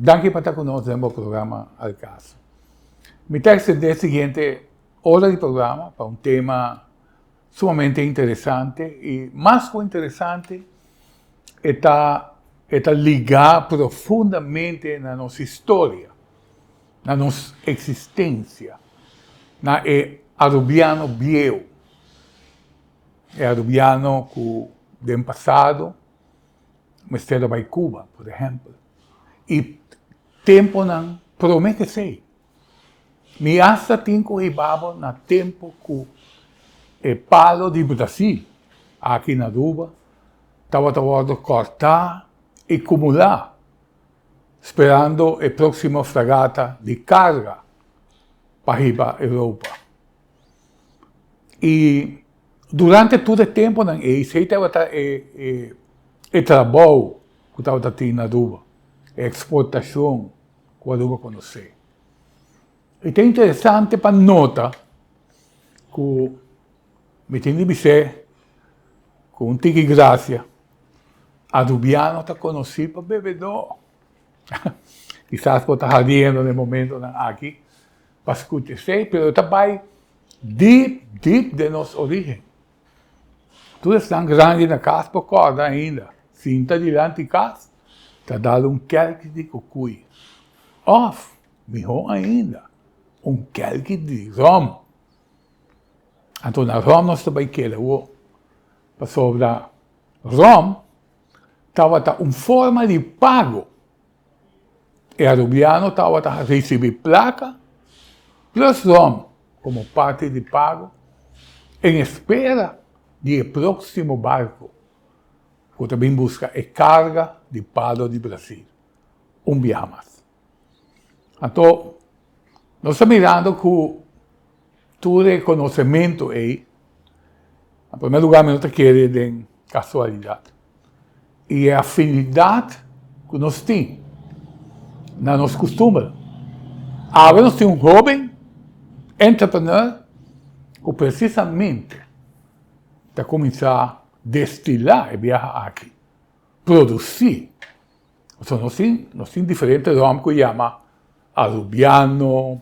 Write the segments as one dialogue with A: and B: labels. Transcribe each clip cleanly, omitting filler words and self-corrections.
A: Danki pa ta ku nos den bo programa Al Caso. Mi ta extendé e siguiente ora di programa pa un tema sumamente interesante i mas ku interesante e ta e ta ligá profundamente na nos historia, na nos existencia, na e Arubiano bieu, e Arubiano ku den pasado mester a bai Cuba, por ehempel, i temponan prome ku esei. Mi hasta tin ku hiba bo na tempo ku e palo di Brasil aki na Aruba tabata wòrdu kòrtá i kumulá sperando e próksimo fragata di karga pa hiba Europa. I durante tur e temponan ei esei tabata e e trabou ku tabata tin na Aruba, e eksportashon ku Aruba konosé. I ta interesante pa nota ku mi tin di bis'é ku un tiki grasia, arubiano ta konosí pa bebedó. Kisas bo ta hariendo na e momentonan aki pa skucha esei, pero e ta bai dip, dip den nos orígen. Tur esnan grandi na kas por kòrda ainda, sinta dilanti kas ta dal un kèlki di kukui òf, mihó ainda, un kèlki di ròm. Anto na ròm nos ta bai keda awor, pasobra ròm tabata un forma di pago. E arubiano tabata ricibi placa plus rom como parti di pago en espera di e proximo barco cu ta bin busca e carga di palo di Brasil un biaha mas. Anto nos ta mirando cu tur e conocemento ey, na primer lugar mi no ta kere den casualidad y e afinidad cu nos tin na nos custumber. Awe nos tin un hoben entrepreneur cu precisamente ta cuminsa destila e biaha aki, produci. Pasobra nos tin, nos tin diferente rom cu yama Arubiano,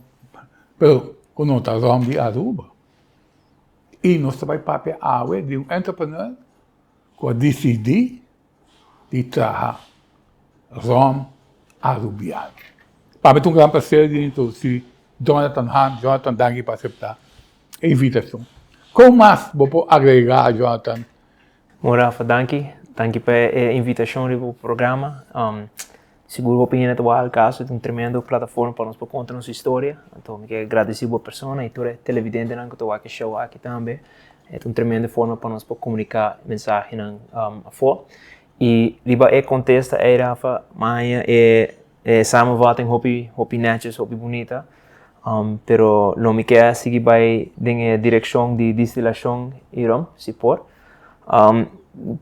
A: pero cu no ta rom di Aruba. Y nos ta bay papia awe di un entrepreneur cu a dicidi di traha rom Arubiano. Pa mi ta un gran placer di introduci Jonathan Haan. Jonathan, danki pa acepta e invitacion. Con mas bo por agrega, Jonathan?
B: Bon Rafa, danki. Danki pa e invitacion riba bo programa. Sigur hopi hende ta wak al caso, ta un tremendo plataforma pa nos por conta nos historia. Anto mi ke gradeci bo persona y tur e televidentenan cu ta wak e show aki tambe. E ta un tremendo forma pa nos por comunica mensahenan afo. Y riba e contesta ey Rafa, maña e E samenvatting hopi hopi netjes, hopi bunita. Pero lo mi ke sigui bai den e direkshon di distilashon i rum, si por.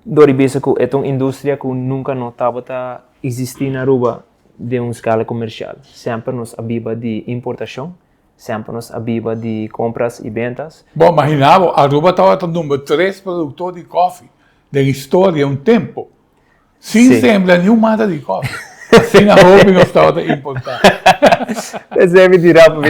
B: Dor di bisa ku e ta un industria ku nunka no tabata eksistí na Aruba den un skala komersial. Semper nos a biba di importashon, semper nos a biba di kompras i bentas.
A: Bo imaginá bo, Aruba tabata number tres produktor di kòfi den historia un tempu. Sin sembra ni un mata di koffie. Asina hopi nos tabata importá.
B: Esei mi tira pa mi.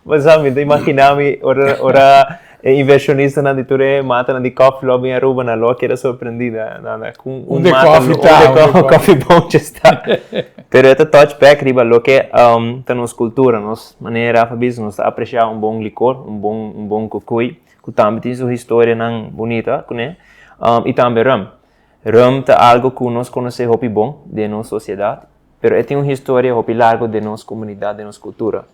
B: Bo sa, mi ta imaginá mi ora ora e invershonistanan di tur e matanan di koffie lo a bin Aruba nan lo a keda sorprendí na na ku un
A: Unda e
B: mata
A: koffie ta,
B: unda
A: unda e
B: e koffie bontjes ta. Pero e ta touch back riba loke ta nos kultura, nos manera pa bisa nos ta apresiá un bon likor, un bon un bon kokoei. Ku tambe tin su historianan bunita kuné. I tambe rum. Rum ta algo ku nos konosé hopi bon den nos sosiedat, pero e tin un historia hopi largu den nos komunidat, den nos kultura.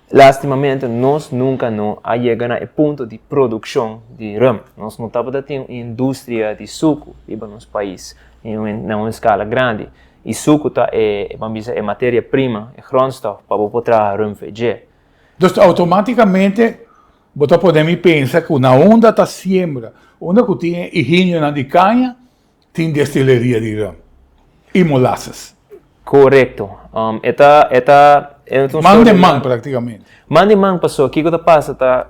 B: Lastimamente nos nunka no a yega na e punto di produkshon di rum. Nos no tabata tin un industria di suku riba nos pais na un eskala grandi. I suku ta e, ban bisa, e materia prima, e grondstof pa bo por traha rum fe dje.
A: Dus automaticamente bo ta pone mi pensa cu na unda ta siembra, unda cu tin e ingenionan di caña, tin destileria di rum y molasses.
B: Corecto. E ta, e ta, e ta un
A: Man den man practicamente.
B: Man den man paso kico ta pasa ta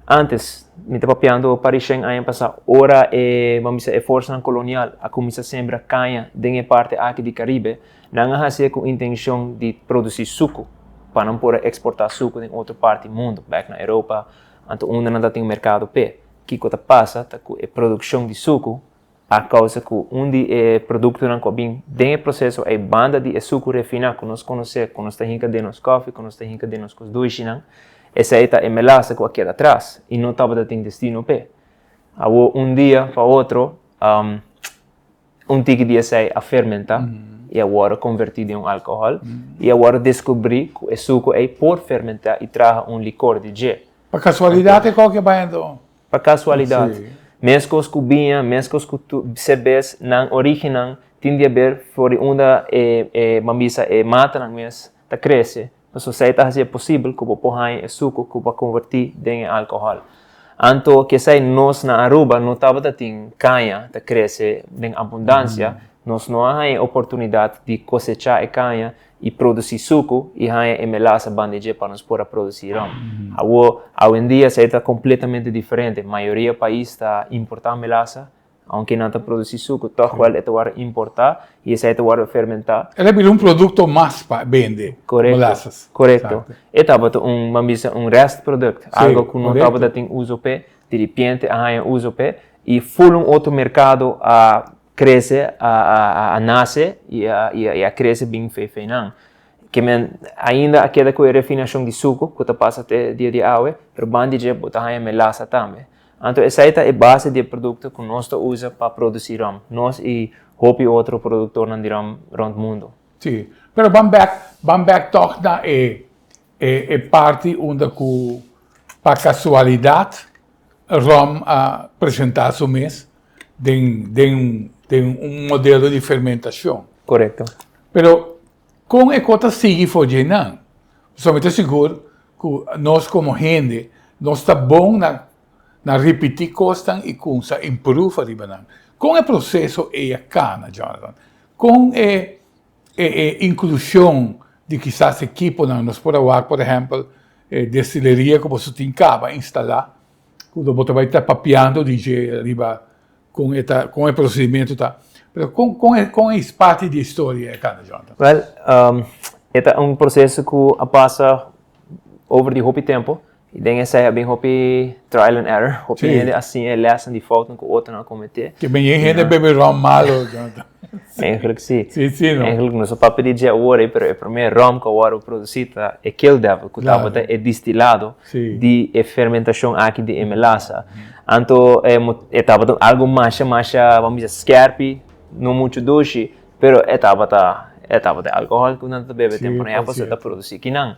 B: antes. Mi ta papiando par di shen aña pasá, ora e, ban bisa, e forsanan kolonial a kuminsá sembra kaña den e parti aki di Karibe, nan a hasié ku intenshon di produsí suku pa nan por a eksportá suku den otro parti mundu, bèk na Europa, anto unda nan ta tin merkado p'e. Kiko ta pasa ta ku e produkshon di suku a kousa ku un di e produktonan ku a bin den e proseso ei banda di e suku refiná ku nos konosé, ku nos ta hinka den nos kòfi, ku nos ta hinka den nos kos duishinan, esei ta e melasa ku a keda atras i no tabata tin destino p'e. Awor un dia pa otro un tiki di esei a fermentá i a wòrdu konvertí den un alkohòl i a wòrdu deskubrí ku e suku ei por fermentá i traha un likor di dje.
A: Pa kasualidat e kòke bai anto?
B: Pa kasualidat. Meskos ku biña, meskos ku serbes, nan orígennan tin di haber for di unda e, e, ban bisa, e matanan mes ta krese. Pasobra esei ta hasi e posibel ku bo por haña e suku ku bo a konvertí den e alkohòl. Anto kesei nos na Aruba no tabata tin kaña ta krese den abundansia, nos no a haña e oportunidat di kosechá e kaña i produsí suku i haña e melasa banda dje pa nos por a produsí rom. Awor, awendia esei ta kompletamente diferente. Mayoria pais ta importá melasa, aunke nan ta produsí suku, tòg wèl e ta wòrdu importá i esei ta wòrdu fermentá.
A: El a bira un produkto mas pa bende,
B: molasas. Korekto. E tabata un, ban bisa, un restprodukt, algo ku no tabata tin uso p'e, diripiente a haña uso p'e i ful un otro merkado a Crece a nace y a crece bin fei fei nan. Ke men ainda a keda ku e refinashon di suku ku ta pasa te dia di awe, pero ban di dje bo ta haña melasa tambe. Anto esei ta e base di e produkto ku nos ta usa pa produsí ròm, nos i hopi otro produktornan di ròm rònt mundu.
A: Sí, pero ban bèk, ban bèk tòg na e e parti unda ku pa kasualidat ròm a presentá su mes den den den un modelo di fermentashon.
B: Korekto.
A: Pero kon e kos ta sigui for dje nan? Pasobra mi ta sigur ku nos komo hende nos ta bon na na ripití kosnan i kumsa improve ariba nan. Kon e proseso ei a kana, Jonathan? Kon e e e inklushon di kisas ekiponan, nos por a wak por ehèmpel e destileria ku boso tin kaba instalá, ku bo ta bai ta papiando di dje riba kon e ta kon e prosedimentu ta. Pero kon kon e kon e parti di e historia e kanda, Jonathan?
B: Wèl, e ta un proseso ku a pasa over di hopi tempu i den esei a bin hopi trial and error, hopi hende a siña e lèsnan di foutnan ku otronan a kometé.
A: Ke ben yen hende bebe ròm malo, Jonathan.
B: Eigenlijk si.
A: Si, si no.
B: Eigenlijk nos a papia di dje awor ei, pero e promé ròm ku a wòrdu produsí ta e Kill Devil, ku tabata e distilado di e fermentashon aki di e melasa. Anto e tabata algu masha masha, ban bisa, skèrpi, no muchu dushi, pero e tabata e tabata e alkohòl ku nan ta bebe tempu nan ya pasobra ta produsí kinan.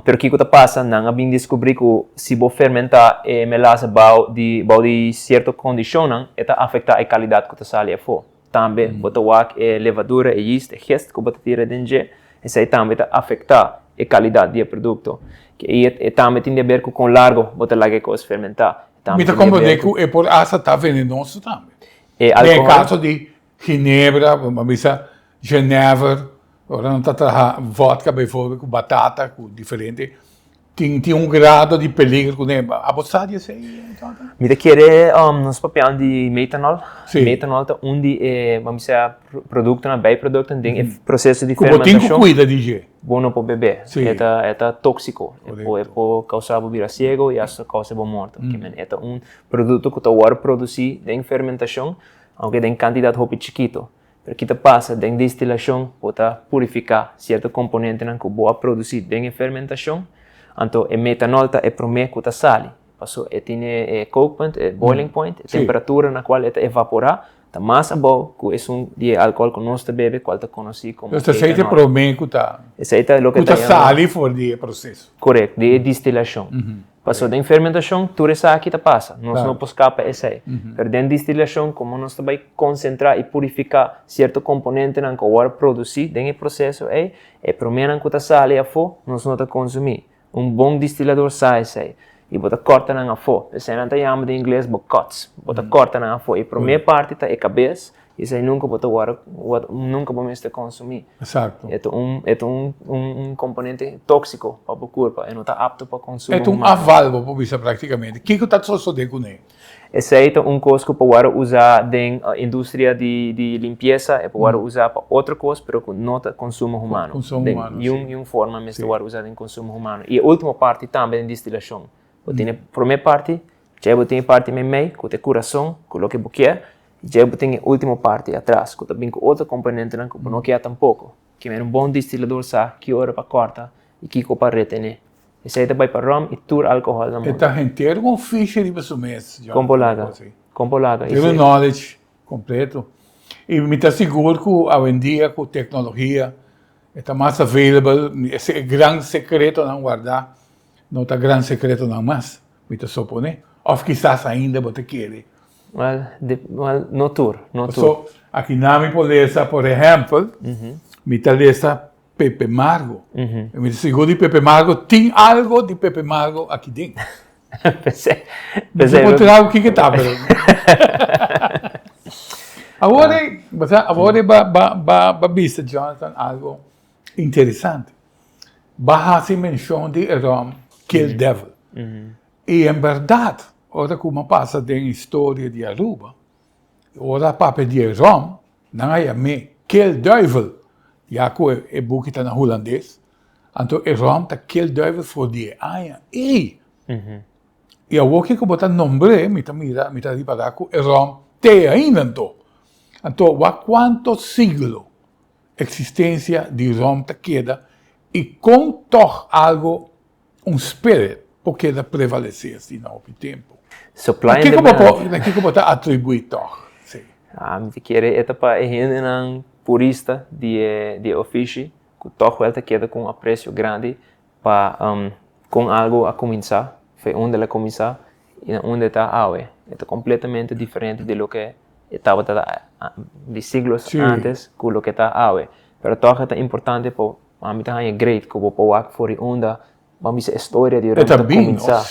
B: Pero kiko ta pasa, nan a bin diskubrí ku si bo fermentá e melasa bou di bou di sierto kondishonnan e ta afektá e kalidat ku ta sali afó. Tambe bo ta wak e levadura, e yist, e gist ku bo ta tira den dje, esei tambe ta afektá e kalidat di e produkto. I e tambe tin di aber ku kon largo bo ta laga e kos fermentá.
A: Mi ta komprendé ku e por asta ta venenoso tambe. Den e kaso di Ginebra, bo a bisa Genever, ora nan ta traha vodka bijvoorbeeld ku batata ku diferente, tin tin un grado di peligro kuné. Abo sa di esei, Jonathan?
B: Mi ta kere nos papiando di metanol. Metanol ta un di e, bo a bisa, produktonan, bijproduktonan den e proseso di fermentashon.
A: Ku bo tin ku kuida di dje.
B: Bo no por bebe. E ta e ta tóksiko. E por kousa bo bira siego i asta kousa bo morto. E ta un produkto ku ta wòrdu produsí den fermentashon Aunke den kantidat hopi chikito. Pero ki ta pasa den destilashon bo ta purifiká sierto komponentenan ku bo a produsí den e fermentashon, anto e metanol ta e promé ku ta sali. Paso e tin e kookpunt, e boiling point, e temperatura na kual e ta evaporá ta mas abou ku esun di e alkohòl ku nos ta bebe kual ta konosí komo
A: etanol. Esei ta e promé ku ta
B: Esei ta loke
A: ku ta sali for di e proseso.
B: Korekt, di e distilashon. Pasobra den fermentashon tur esaki ta pasa, nos no por skapa esei. Pero den distilashon komo nos ta bai konsentrá i purifiká sierto komponentenan ku a wòrdu produsí den e proseso ei, e proménan ku ta sali afó nos no ta konsumí. Un bon distilador sa esei i bo ta kòrta nan afó. Esei nan ta yama den ingles bo cuts. Bo ta kòrta nan afó. E promé parti ta e kabes. Esei nunka bo ta wòrdu, nunka bo mester konsumí.
A: Eksakto.
B: E ta un, e ta un, un komponente tóksiko pa bo kurpa, e no ta apto pa konsumo
A: humano. E ta un afval, bo por bisa praktikamente. Kiko ta sosodé kuné?
B: Esei ta un kos ku por wòrdu usá den industria di di limpiesa, e por wòrdu usá pa otro kos, pero ku no ta konsumo humano.
A: Konsumo humano,
B: si. Den niun forma mester wòrdu usá den konsumo humano. I e último parti tambe den distilashon. Bo tin e promé parti, djei bo tin e parti meimei ku ta e kurason, ku loke bo kier, i djei bo tin e último parti atras ku ta bin ku otro komponentenan ku bo no kier tampoko. Kimen un bon distilador sa ki ora pa kòrta i kiko pa retené. Esei ta bai pa rum i tur alkohòl na
A: E
B: mundu.
A: ta henter un fishi riba su mes, Jonathan.
B: Kon por laga? Kon por laga?
A: Tin un knowledge completo. I mi ta sigur ku awendia ku teknologia e ta mas available, e gran sekretonan wardá no ta gran sekretonan mas, mi ta soponé. Òf kisas ainda bo ta kere.
B: Wèl, wèl, no tur, no tur.
A: Paso, aki nan mi por lesa, por ehèmpel, mi ta lesa Pepe Margo. I mi ta sigur di Pepe Margo tin algo di Pepe Margo aki den.
B: P'esei,
A: Mi
B: p'esei.
A: por traha kiko ta, pero. Awor e, bo sa, awor e ba, ba, ba, ba bisa Jonathan algo interesante. Ba hasi menshon di e ròm Kill Devil. I en bèrdat, ora ku mi a pasa den historia di Aruba, ora a papia di e ròm, nan a yam'é Kill Duivel, ya ku e buki ta na hulandes. Anto e ròm ta Kill Duivel for di e aña ei. I awor kiko bo ta nombr'é, mi ta mira, mi ta ripará ku e ròm t'e ainda anto. Anto wak kuantu siglo Eksistensia di rom ta keda i kon tòg algo, un spirit, por keda prevalesé asina hopi tempu?
B: Supply and demand.
A: Na kiko bo ta atribuí tòg? Sí.
B: Ah, mi ta kere e ta pa e hendenan purista di e di e ofishi ku tòg wèl ta keda ku un apresio grandi pa kon algo a kuminsá, for unda el a kuminsá i na unda e ta awe. E ta kompletamente diferente di loke e tabata di siglos antes ku loke ta awe. Pero tòg e ta importante pa ami ta haña great ku bo por wak for di unda bo a bisa e storia di Rome ta kuminsá.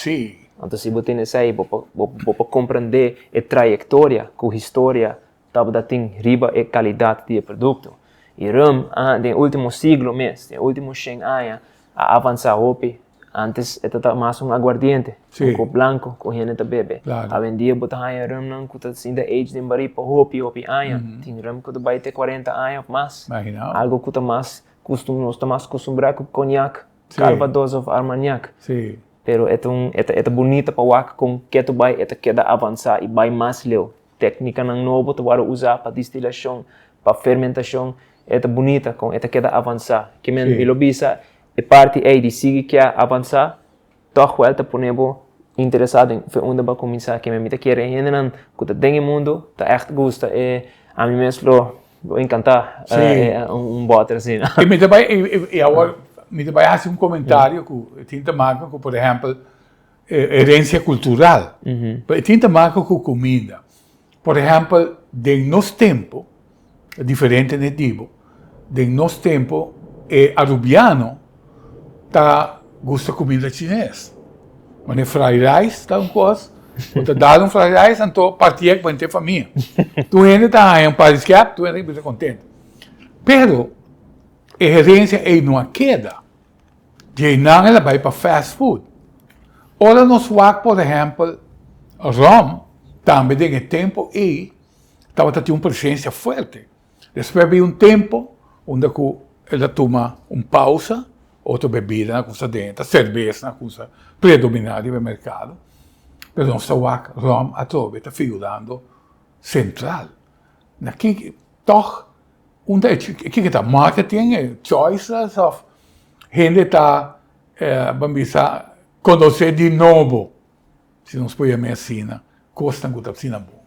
B: Anto si bo tene esei bo por bo por komprendé e trayektoria ku historia tabata tin riba e kalidat di e produkto. I rum den e último siglo mes, den e último shen aña, a avansá hopi. Ántes e tabata mas un aguardiente, un kop blanko ku hende ta bebe. Awendia bo ta haña rumnan ku ta sinta age den barí pa hopi, hopi aña. Tin rum ku ta bai te kuarenta aña òf mas. Algu ku ta mas kustum, nos ta mas kustumbrá ku konyak, kalvados òf armanyak. Pero e ta un, e ta bunita pa wak kon ketu bai e ta keda avansá i bai mas leu. Téknikanan nobo ta wòrdu usá pa distilashon, pa fermentashon. E ta bunita kon e ta keda avansá. Ke men mi lo bisa e parti ei di sigui ke a avansá tòg wèl ta pone bo interesá den fe unda bo a kuminsá. Ke men mi ta kere e hendenan ku ta den e mundu ta ègt gusta e ami mes lo lo enkantá un bòter asina.
A: I mi ta bai i awor mi ta bai hasi un komentario ku tin ta maka ku por ehèmpel Herencia cultural. Pero e tin te maken cu cuminda. Por ehempel, den nos tempo, diferente n'e dibo, den nos tempo e Arubiano ta gusta cuminda chines. Wanneer fried rice ta un cos, bo ta dal un fried rice anto parti'e cu henter famia. Tur hende ta haña un par di skep, tur hende ta contento. Pero e herencia ey no a keda. Djeinan el a bai pa fast food. Ora nos wak por ehèmpel ròm tambe den e tempu ei tabata tin un presensia fuerte. Despues bin un tempu unda ku el a tuma un pausa, otro bebidanan a kuminsá drenta, serbesnan a kuminsá predominá riba e merkado, pero nos ta wak ròm atrobe ta figurando sentral. Na ki tòg Unda e kiko ta marketing, e choices of hende ta ban bisa conoce di nobo, si nos por yama asina, cosnan cu ta asina bon.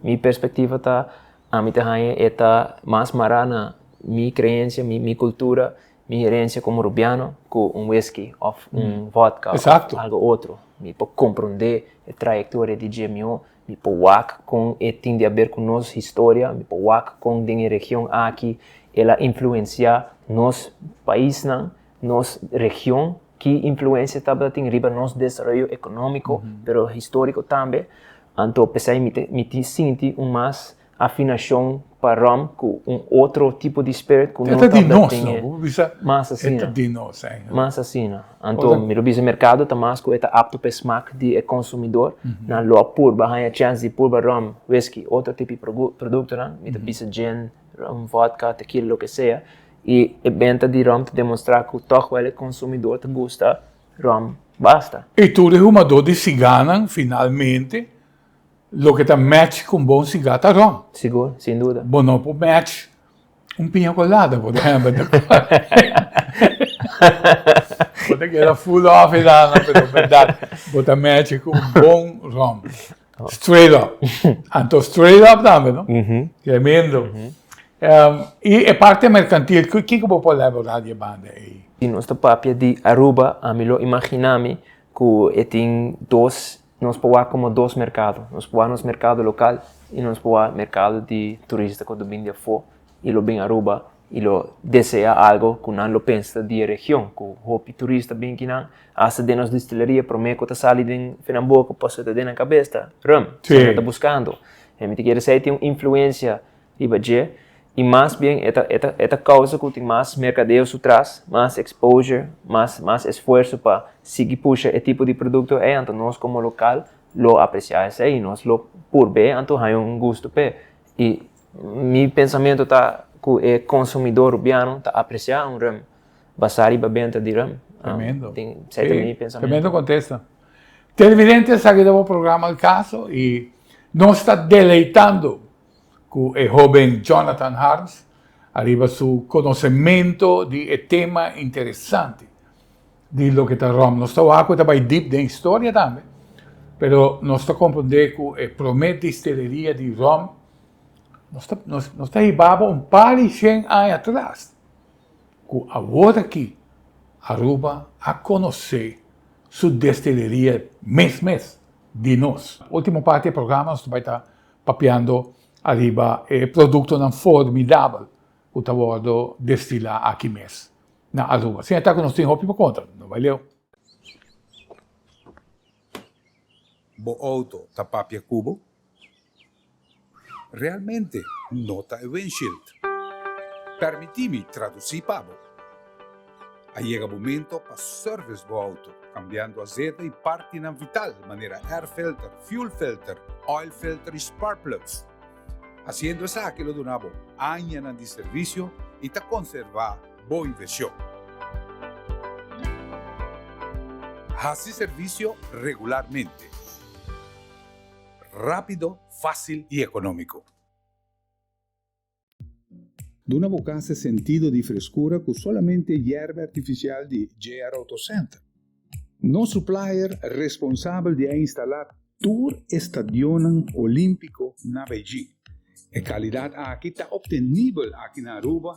B: Mi perspectiva ta, ami ta haña e ta mas mará na mi creencia, mi cultura, mi herencia como Rubiano cu un whisky of un vodka of algo otro. Mi por comprende e trayectoria di dje mihó. Mi por wak kon e tin di haber ku nos historia, mi por wak kon den e region aki el a influensiá nos paisnan, nos region, ki influensia tabata tin riba nos desaroyo ekonómiko, pero históriko tambe. Anto p'esei mi ta mi tin sinti un mas afinashon pa rum ku un otro tipo di spirit ku no
A: Ta di
B: tabata
A: nos,
B: tin
A: no?
B: e
A: Bo bisa
B: mas
A: e ta
B: asina.
A: di nos eigenlijk.
B: Mas asina. Anto
A: Ora
B: mi lo bisa merkado ta mas ku e ta apto pa e smak di e konsumidor. Nan lo a purba haña chèns di purba rum, whisky, otro tipo di produktonan. Mi ta bisa gin, rum, vodka, tequila, loke sea. I e benta di rum ta demostrá ku tòg wèl e konsumidor ta gusta rum basta.
A: I tur e humadó di sigánan finalmente Loke ta match ku un bon sigá ta ron.
B: Sigur, sin duda.
A: Bo no por match un piña colada, por ehempel. Bo ta keda full off e dana, pero berdad, bo ta match ku un bon ron. Straight up. Anto straight up tambe, no? Tremendo. I e parti mercantil, kiko bo por elaborá di e banda ei?
B: Si nos ta papia di Aruba, ami lo imagina mi ku e tin dos Nos por wak komo dos merkado. Nos por wak nos merkado lokal i nos por wak merkado di turista ku ta bin di afó i lo bin Aruba i lo deseá algo ku nan lo pensa di e region, ku hopi turista bin kinan asta den nos distileria promé ku ta sali den nan boka pasobra ta den nan kabes ta rum, esei nan ta buskando. E mi ta kere esei tin un influensia riba dje i mas bien e ta e ta e ta kousa ku tin mas merkadeo su tras, mas exposure, mas mas esfuerso pa sigui pusha e tipo di produkto ei, anto nos komo lokal lo apresiá esei i nos lo purb'é anto haña un gusto p'e. I mi pensamentu ta ku e konsumidó rubiano ta apresiá un rum basá riba benta di rum.
A: Tremendo.
B: Tin esei ta mi pensamentu.
A: Tremendo kontesta. Televidente esaki ta bo programa Al Caso i nos ta deleitando ku e hóben Jonathan Harms ariba su konosementu di e tema interesante di loke ta ròm. Nos ta wak ku ta bai dip den historia tambe, pero nos ta komprondé ku e promé disteleria di ròm nos ta nos ta hibaba un par di shen aña atras ku awor aki Aruba a konosé su destileria mes mes di nos. Ultimo parti e programa nos ta bai ta Papiando ariba e productonan formidabel cu ta wordo destila aki mes na Aruba. Sin e ta cu nos tin hopi pa contra, no bay leu.
C: Bo auto ta papia cu bo? Realmente no ta e windshield. Permiti mi traduci pa bo. A yega momento pa service bo auto, cambiando azeta y partinan vital manera air filter, fuel filter, oil filter y spark plugs. Haciendo esaki lo duna bo añanan di servicio y ta conserva bo inversion. Haci servicio regularmente. Rapido, facil y economico.
D: Duna bo kas e sentido di freskura ku solamente yerba artifisial di JR Auto Center. Nos supplier responsabel di a instalá tur e stadionnan olímpiko na Beijing. E kalidat aki ta optenibel aki na Aruba,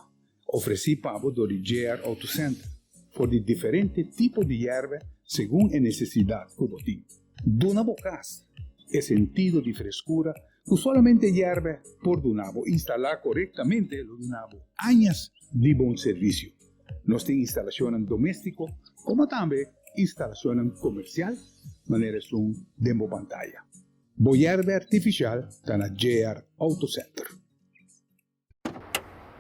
D: ofresí pa bo dor di JR Auto Center, for di diferente tipo di yerba segun e nesesidat ku bo tin. Duna bo kas e sentido di freskura Ku solamente yèrbe por duna bo instalá korektamente lo duna bo añas di bon servisio. Nos tin instalashonnan doméstiko komo tambe instalashonnan komersial manera esun den bo pantaya. Bo yèrbe artifisial ta na JR Auto Center.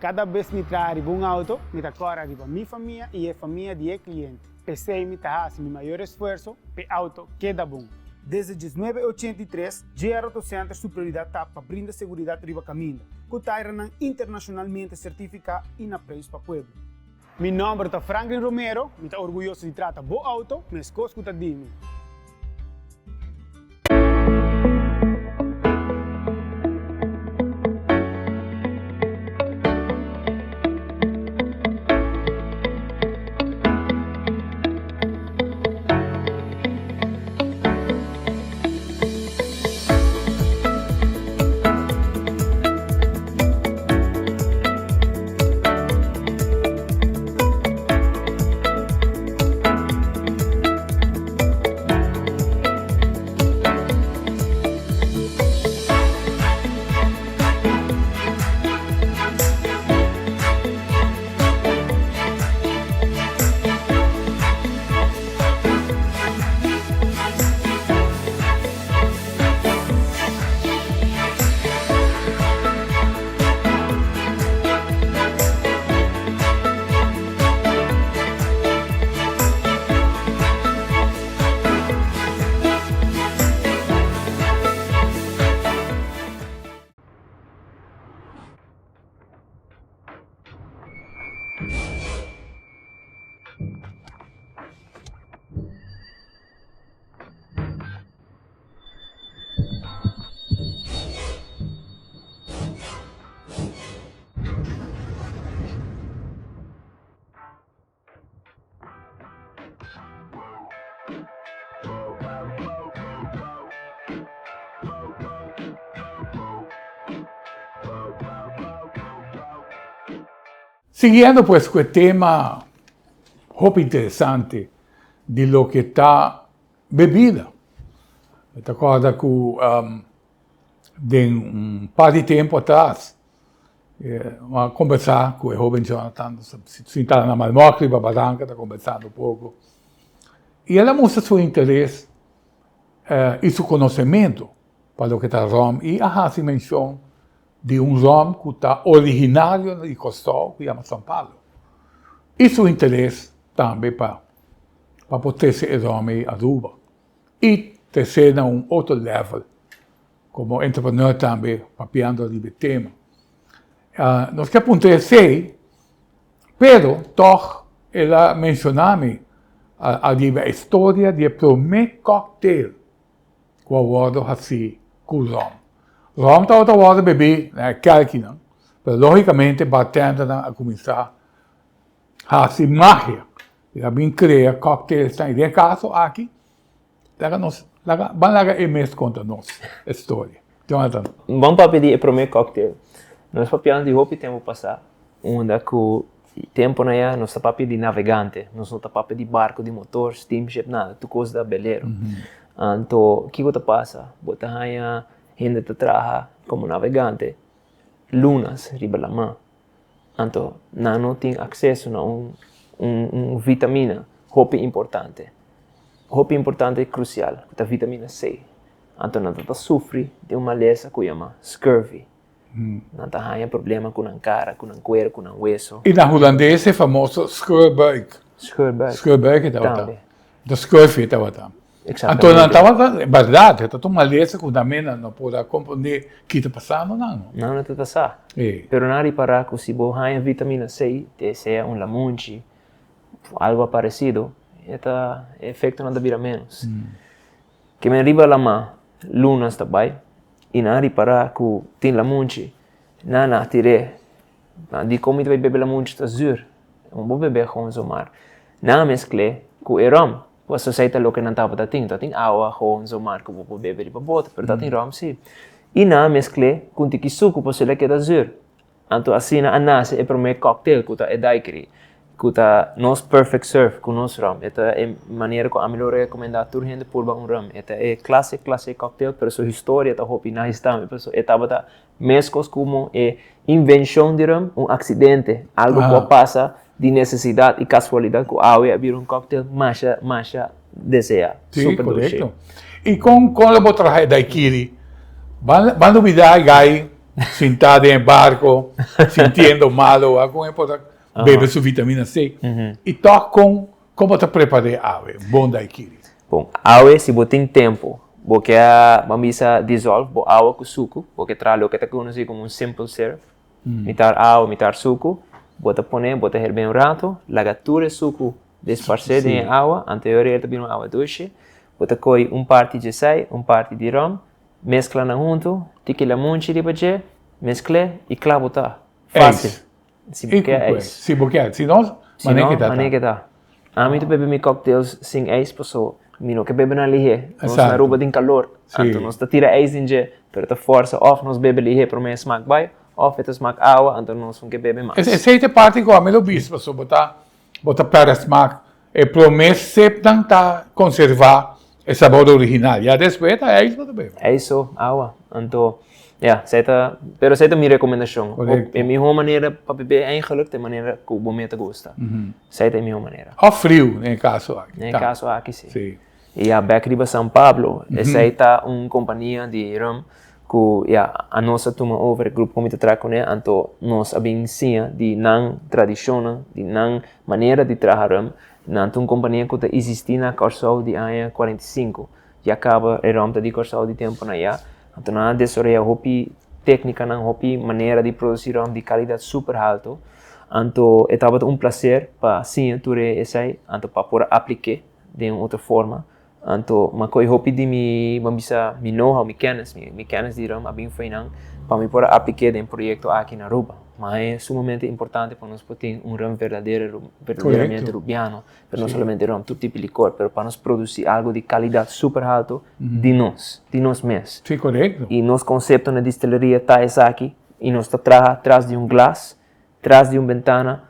E: Kada bes mi traha riba un auto, mi ta kòrda riba mi famia i e famia di e kliente. P'esei mi ta hasi mi mayor esfuerso p'e auto keda bon. Desde 1983, JR Auto Center su prioridat ta pa brinda seguridat riba kaminda, ku tairanan internashonalmente sertifiká i na preis pa pueblo. Mi nòmber ta Franklin Romero, mi ta orguyoso di trata bo auto meskos ku ta di mi.
A: Siguiendo pues ku e tema hopi interesante di loke ta bebida. Mi ta kòrda ku den un par di tempu atras mi a kombersá ku e hoben Jonathan, nos a sinta na Malmok riba baranka ta kombersando un poko i el a mustra su interes i su konosementu pa loke ta ròm i a hasi menshon di un ròm ku ta originario di Kòrsou ku yama San Pablo i su interes tambe pa pa por trese e ròm ei Aruba i tres'é na un otro level komo entrepreneur tambe papiando riba e tema. Nos ke puntra esei pero tòg el a menshoná mi ariba e storia di e promé cocktail ku a wòrdu hasí ku ròm. Ròm tabata wòrdu bebí na e kèlkinan, pero lógikamente bartendernan a kuminsá hasi magia i a bin krea kòktelnan. I den e kaso aki, laga nos, laga, ban laga e mes konta nos e storia. Jonathan.
B: Ban papia di e promé kòktel. Nos papiando di hopi tempu pasá, unda ku Temponan ya nos ta papia di navegante, nos no ta papia di barco di motor, steamship, nada, tur cos ta belero. Anto kico ta pasa? Bo ta haña hende ta traha como navegante lunas riba lama, anto nan no tin acceso na un un vitamina hopi importante, hopi importante y crucial cu ta vitamina C. Anto nan ta sufri di un malesa cu yama scurvy. Nan ta haña problema ku nan kara, ku nan kuero, ku nan weso.
A: I na hulandes e famoso scheurbuik.
B: Scheurbuik.
A: Scheurbuik e tabata.
B: Tambe.
A: De scurvy e tabata.
B: Exactamente.
A: Anto nan tabata, berdad, e tabata un malesa ku nan mena no por a komprondé ki ta pasando nan, no.
B: Nan no tabata sa.
A: E.
B: Pero nan a ripará ku si bo haña vitamina C, te sea un lamunchi, algo paresido, e ta, e efektonan ta bira ménos. Ke men riba lamá, lunas ta bai, i nan a ripará ku tin lamunchi. Nan a tir'é. Nan di, Kon mi ta bai bebe lamunchi? Ta zür. No bo bebe gewoon zomar. Nan a meskl'é ku e ròm. Pasobra esei ta loke nan tabata tin. Ta tin awa gewoon zomar ku bo por bebe riba bote, pero ta tin ròm sí. I nan a meskl'é ku un tiki suku pasobra el a keda zür. Anto asina a nase e promé cocktail ku ta e daiquiri, ku ta nos perfect serve ku nos rum. E ta e manera ku ami lo rekomendá tur hende purba un rum. E ta e klase klase cocktail pero su historia ta hopi nice tambe pasobra e tabata meskos komo e invenshon di rum, un aksidente, algu ku a pasa di nesesidat i kasualidat ku awe a bira un cocktail masha masha deseá.
A: Sí,
B: Super dushi.
A: korekto. I kon kon lo bo traha e daiquiri? Ban ban lubidá e gai Sintá den e barco, sintiendo malo, a con e por a bebe su vitamina C. I tòg con, con bo ta prepar'é awe, un bon daiquiri?
B: Bon, awe si bo tin tempo, bo ke a, ban bisa, dissolve bo awa ku suku, bo ke traha loke ta konosí komo un simple syrup, mitar awa, mitar suku, bo ta pone, bo ta herb'é un rato, laga tur e suku desparsé den e awa, anto e ora ei ta bira un awa dushi, bo ta koi un parti dje esei, un parti di rom, Meskla nan huntu, tiki lamunchi riba dje, meskl'é i kla bo ta. Fásil. Si bo ke ijs.
A: Si bo ke. Si no, manera ke ta.
B: Manera ke ta. Ami ta bebe mi cocktails sin ijs paso mi no ke bebe nan lihé. Nos na Aruba tin kalor, anto nos ta tira ijs den dje, pero ta forsa òf nos bebe lihé promé e smak bai, òf e ta smak awa, anto nos no ke bebe mas.
A: Esei ta e parti ku ami lo bisa paso bo ta Bo ta pèrdè smak. E promé sepnan ta konservá e sabor original. Ya despues ta ijs bo ta bebe.
B: Ijs so, awa. Anto, ya, esei ta, pero esei ta mi rekomendashon.
A: Korekto.
B: E mihó manera pa bebe eigenlijk ta e manera ku bo mes ta gusta. Esei ta e mihó manera.
A: Òf friu, den e kaso aki.
B: Den e kaso aki, si.
A: Si.
B: I ya, bèk riba San Pablo, esei ta un kompania di rum ku ya, anos a tuma over e grupo ku mi ta traha kuné, anto nos a bin siña di nan tradishonnan, di nan manera di traha rum. Nan ta un kompania ku ta isistí na Kòrsou di aña 45. Ya kaba e rum ta di Kòrsou di tempunan ya. Anto nan a desaroyá hopi téknikanan, hopi manera di produsí rum di kalidat super haltu. Anto e tabata un plaser pa siña tur esei, anto pa por a aplik'é den un otro forma. Anto m'a kohe hopi di mi, bo a bisa, mi know-how, mi kennis, mi kennis di rum a bin fo'i nan pa mi por a aplik'é den proyekto aki na Aruba. Ma e sumamente importante pa nos por tin un rum verdadero, verdaderamente rubiano, pero no solamente rum, tur tipo di licor, pero pa nos produci algo di calidad super halto di nos, di nos mes.
A: Sí, korekto.
B: I nos konsepto na distilleria ta esaki, i nos ta traha tras di un glas. Tras di un bentana,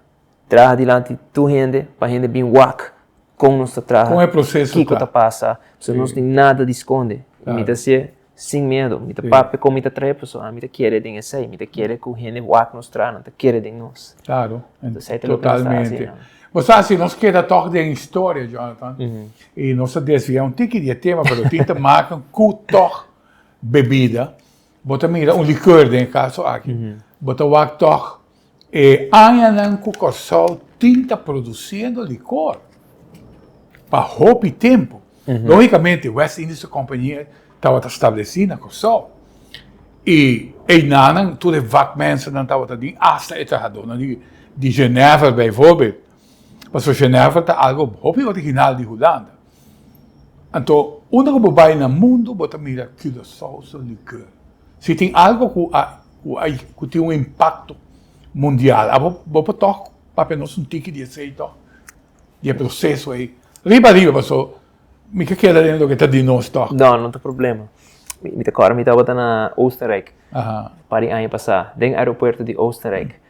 B: traha dilanti tur hende pa hende bin wak kon nos ta traha,
A: Kon e proseso
B: kiko
A: ta.
B: ta pasa. So nos tin nada di skonde. I mi ta hasié sin miedo. Mi ta papia kon mi ta traha pasobra ami ta kere den esei. Mi ta kere ku hende wak nos traha, nan ta kere den nos.
A: Claro,
B: Entonces, esei ta loke nos ta hasi.
A: totalmente. Bo sa, si nos keda tòg den historia, Jonathan, i nos a desviá un tiki di e tema, pero tin ta maken ku tòg bebida, Bo ta mira un likeur den e kaso aki. Bo ta wak tòg e añanan ku Kòrsou tin ta produsiendo likor pa hopi tempu. Lógikamente West Indische Compagnie tabata stablesí na Kòrsou i einanan tur e vakmensennan tabata den, asta e trahadónan di Genever bijvoorbeeld. Pasobra Genever ta algu hopi original di Hulanda. Anto, unda ku bo bai na mundu bo ta mira Curaçao su likeur. Si tin algu ku a ku a ku tin un impakto mundial, abo bo por tòg papia nos un tiki di esei tòg, di e proseso ei. Riba riba paso mi ke keda den loke ta di nos tòg.
B: No, no ta problema. Mi ta kòrda mi tabata na Oostenrijk un par di aña pasá, den aeropuerto di Oostenrijk.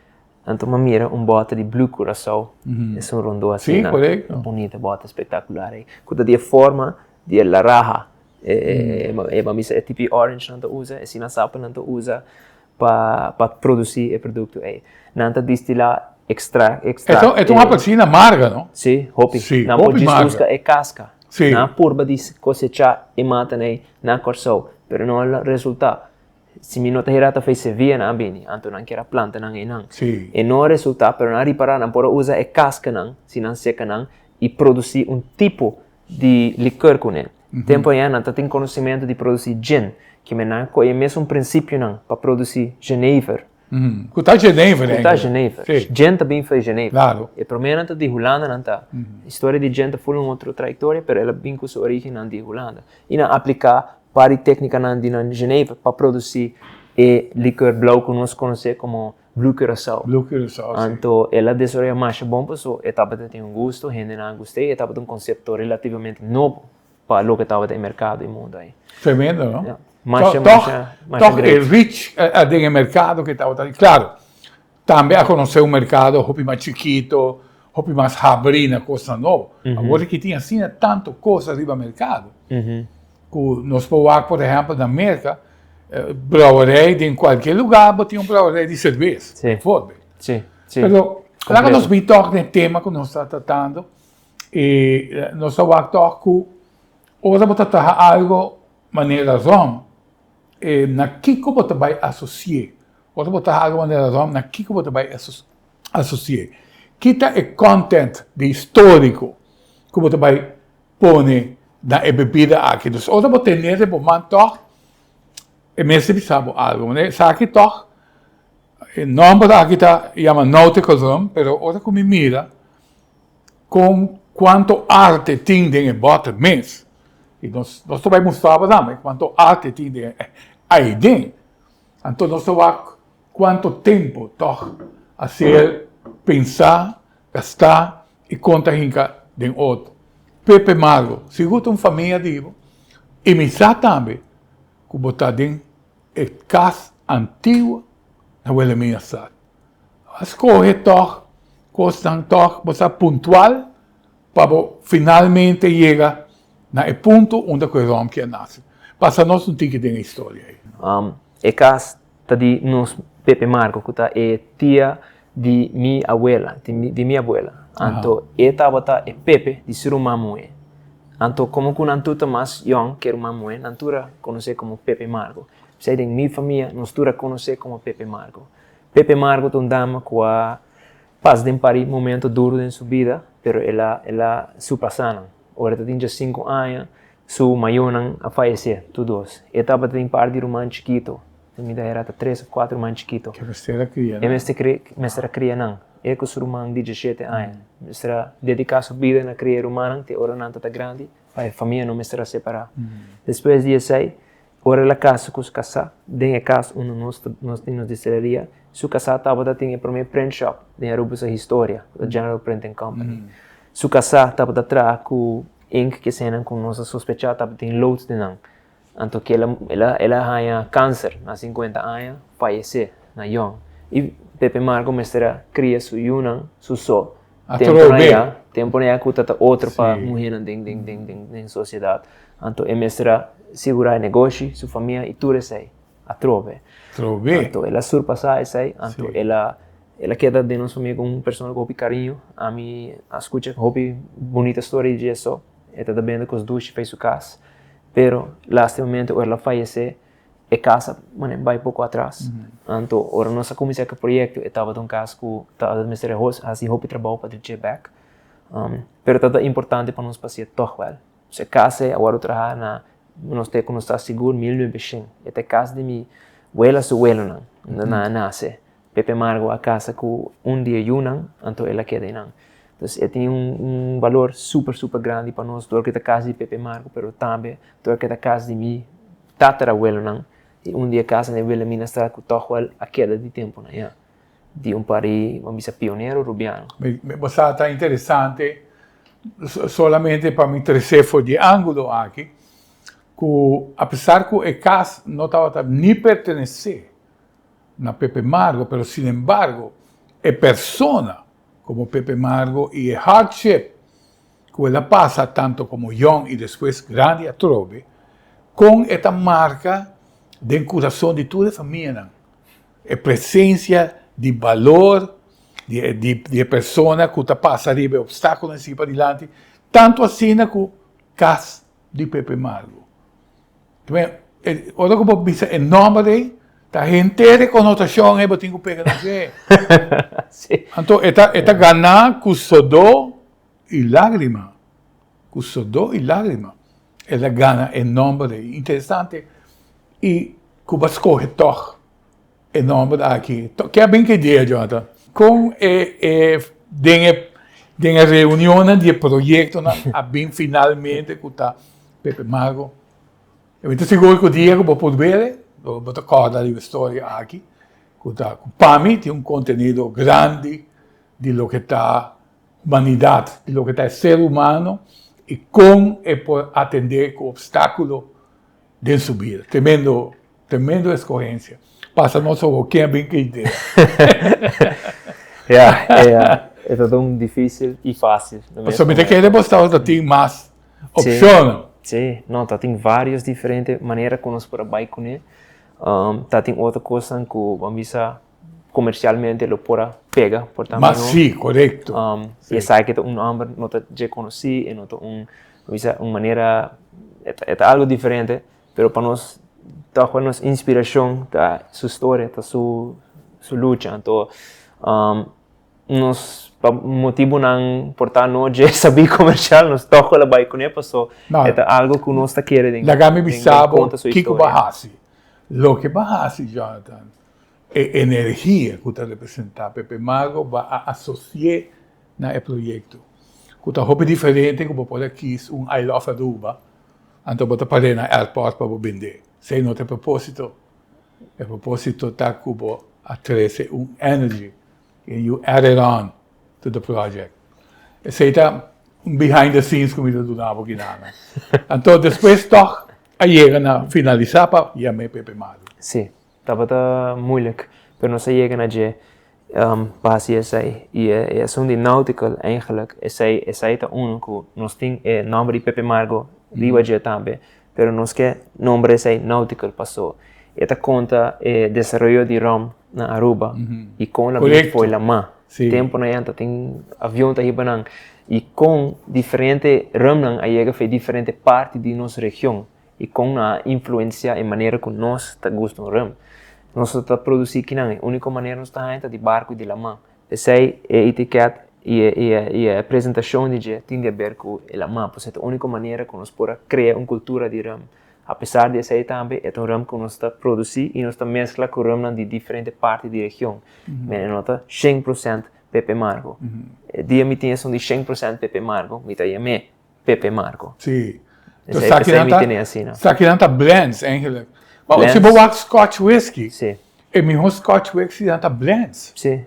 B: Anto m'a mira un bòter di Blue Curaçao, esun rondó asina, un bunita bòter spektakular ei, ku ta di e forma di e laraha, e m'a bisa e tipi orange nan ta usa, e sinasapel nan ta usa pa pa produsí e produkto ei. Nan ta distilá ekstra ekstra.
A: E ta un apelsina amarga, no?
B: Sí, hopi. Nan por djis buska e kaska. Nan a purba di kosechá e matanan ei na Kòrsou, pero no a resultá. Si mi no ta hera ta fei Sevilla nan a bini, anto nan kier a planta nan einan. E no a resulta, pero nan a ripara nan por a usa e kaskanan, si nan seka nan, i produsi un tipo di likeur kuné. Tempu ayá nan ta tin konosementu di produsi gin, kimen nan a kohe e mesun prinsipionan pa produsi jenever.
A: Ku ta jenever
B: Ku ta jenever. Gin ta bin fei jenever. E promenan ta di Hulanda nan ta. Historia di gin ta ful un otro trayektoria, pero el a bin ku su origennan di Hulanda. I nan apliká par di téknikanan di nan jenever pa produsí e likor blou ku nos konosé komo Blue Curaçao.
A: Blue Curaçao, sí.
B: Anto el a desaroyá masha bon pasobra e tabata tin un gusto, hendenan a gust'é i e tabata un konsepto relativamente nobo pa loke tabata e merkado i mundu ei.
A: Tremendo, no?
B: Ya. Masha, masha, masha
A: Tòg
B: great.
A: e rich den e merkado ku e tabata. Klaro, Tambe a konosé un merkado hopi mas chikito, hopi mas habrí na kosnan nobo. Awor aki tin asina tantu kos ariba merkado ku nos por wak por ehèmpel na Merka, brouwerij den kualke lugá bo tin un brouwerij di serbes, bijvoorbeeld. Pero laga nos bin tòg den e tema ku nos ta tratando i nos ta wak tòg ku ora bo ta traha algo manera ròm, na kiko bo ta bai asosi'é? Ora bo ta haga manera ròm, na kiko bo ta bai asosi'é? Ki ta e content di historico ku bo ta bai pone na e bebida aki? Dus ora bo tene den bo man tòg, e mester bisa bo algu. Manera esaki tòg, e nòmber aki ta yama Nautical Rum, pero ora ku mi mira kon kuantu arte tin den e bòter mes, i nos nos ta bai mustra bo tambe kuantu arte tin den aiden. Anto nos ta wak kuantu tempu tòg a ser pensá, gastá i kon ta hinka den otro. Pepe Margo, sigur ta un famia di bo i mi sa tambe ku bo ta den e kas antiguo na Wilhelminastraat. A skohe tòg kosnan tòg bo sa puntual pa bo finalmente yega na e punto unda ku e ròmki a nase. Pasa nos un tiki den e historia ei.
B: E kas ta di nos Pepe Marco ku ta e tia di mi abuela, di mi abuela. Anto e tabata e Pepe di su ruman muhé. Anto komo ku nan tur ta mas yòn ku e ruman muhé, nan tur a konosé komo Pepe Marco. P'esei den mi famia nos tur a konosé komo Pepe Marco. Pepe Marco ta un dama ku a Pas den pari momento duro den su bida, pero el a el a surpasá nan. Ora e ta tin djesinku aña, su mayornan a fayesé, tur dos. E tabata tin par di ruman chikito, mi ta hera ta tres òf kuater ruman chikito.
A: Ke mester a kria
B: nan. E mester kri mester a kria nan. E ku su ruman di djeshete aña. Mester a dediká su bida na kria e rumannan te ora nan ta ta grandi, pa e famia no mester a separá. Despues di esei, Ora el a kasa ku su kasá, den e kas unda nos ta nos tin nos distilleria, su kasá tabata tin e promé print shop den Aruba su historia, ku ta General Printing Company. Su kasá tabata traha ku ink kesenan ku nos a sospechá tabatin lood den nan. Anto ku el a el a el a haña kanser na sinkuenta aña, fayesé na yòn. I Pepe Marco mester a kria su yunan su so. Temponan ya, temponan ya ku ta ta otro pa muhénan den den den den den sosiedat. Anto e mester a sigurá e negoshi, su famia i tur esei atrobe. Anto el a surpasá esei, anto el a el a keda den nos famia komo un persona ku hopi kariño. Ami a skucha hopi bunita storia di dje so. E ta ta bende kos dushi pa su kas. Pero lastimamente ora el a fayesé E kas a mane bai poko atras. Anto ora nos a kuminsá ku e proyekto e tabata un kas ku tabata mester hasi hopi trabou pa drech'é bèk. Pero tabata importante pa nos pa hasié tòg wèl. So e kas ei a wòrdu traha na nos te ku nos ta sigur 1900. E ta e kas di mi wela su welonan unda nan a nase. Pepe Margo a kasa ku un di e yunan anto el a keda einan. Entonces e tin un balor super super grandi pa nos dor ku e ta kas di Pepe Margo pero tambe dor ku e ta kas di mi tatarabuelonan i un di e kasanan di Wilhelmina Straat ku tòg wèl a keda di tempunan ya di un par di bo bisa pionero rubiano.
A: Bo sa ta interesante solamente pa mi trese for di e angulo aki ku apesar ku e kas no tabata ni pertenesé na Pepe Margo pero sinembargo e persona komo Pepe Margo i e hardship ku el a pasa tanto komo yòn i despues grandi atrobe, kon e ta marka den kurason di tur e famianan e presensia di balor di e di e persona ku ta pasa riba e opstákulonan i sigui padilanti, tantu asina ku kas di Pepe Margo. Ora ku bo bisa e nòmber ei, ta henter e konotashon ei bo tin ku pega na dje. Anto e ta e ta ganá ku sodó i lágrima, ku sodó i lágrima el a gana e nòmber ei. Interesante i ku bo a skohe tòg e nòmber aki. Ke a bin ku idea, Jonathan? Kon e e den e den e reunionnan di e proyektonan a bin finalmente ku ta Pepe Margo? E mi ta sigur ku dia ku bo por bere, bo ta kòrda riba e storia aki, ku ta ku pa mi tin un kontenido grandi di loke ta humanidat, di loke ta e ser humano i kon e por atendé ku opstákulo den su bida. Tremendo, tremendo eskohensia. Pasa nos awor ken a bin ku e idea.
B: Ya, e ta un difísil i fásil.
A: Pasobra mi ta kere bo tabata tin mas opshonnan.
B: Sí, no, ta tin vários diferente manera ku nos por a bai kuné. Ta tin otro kosnan ku bo a bisa komersialmente lo por a pega, por ta
A: mihó. Sí, korekto.
B: I esaki ta un nòmber no ta dje konosí, e no ta un, bo bisa, un manera, e ta algu diferente, pero pa nos tòg nos inspirashon ta su storia, ta su lucha. Anto Nos pa motibunan por ta no dje sabí komershal nos tòg a bai kuné paso e ta algu ku nos ta kere den
A: Laga mi bisa bo kiko bo a hasi. Loke bo a hasi, Jonathan, e energia ku ta representá Pepe Margo bo a asosi'é na e proyekto ku ta hopi diferente ku bo por a kis un I Love Aruba anto bo ta par'é na airport pa bo bend'é. Esei no ta e propósito. E propósito ta ku bo a trese un energy And you add it on to the project. Esei ta un behind the scenes ku mi ta duna bo kinana. Anto despues tòg a yega na finalisá pa yam'é Pepe Malu.
B: Sí, tabata moeilijk, pero nos a yega na dje pa hasi esei. I e asuntu di nautical eigenlijk, esei esei ta unu ku nos tin e nòmber di Pepe Margo riba dje tambe, pero nos ke nombra esei nautical paso e ta konta e desaroyo di rum na Aruba i kon la bini fo'i lamá. Tempunan ei ta tin avion ta hiba nan i kon diferente rumnan a yega fo'i diferente parti di nos region i kon nan a influensia e manera ku nos ta gusta un rum. Nos ta produsi kinan e uniko manera nos ta haña ta di barku i di lamá. P'esei e etiket i e presentashon di dje tin di aber ku e lamá, pasobra e ta úniko manera ku nos por a krea un kultura di rùm. Apesar di esei tambe e ta un rùm ku nos ta produsí i nos ta meskla ku rùmnan di diferente parti di region. Mene no ta shen prosènt Pepe Margo. E dia mi tin esun di shen prosènt Pepe Margo, mi ta yam'é Pepe Margo.
A: Sí.
B: Esei p'esei mi tene asina.
A: Sakinan ta blends eigenlijk. Maar si bo wak Scotch whisky, e miho Scotch whisky nan ta blends.
B: Sí.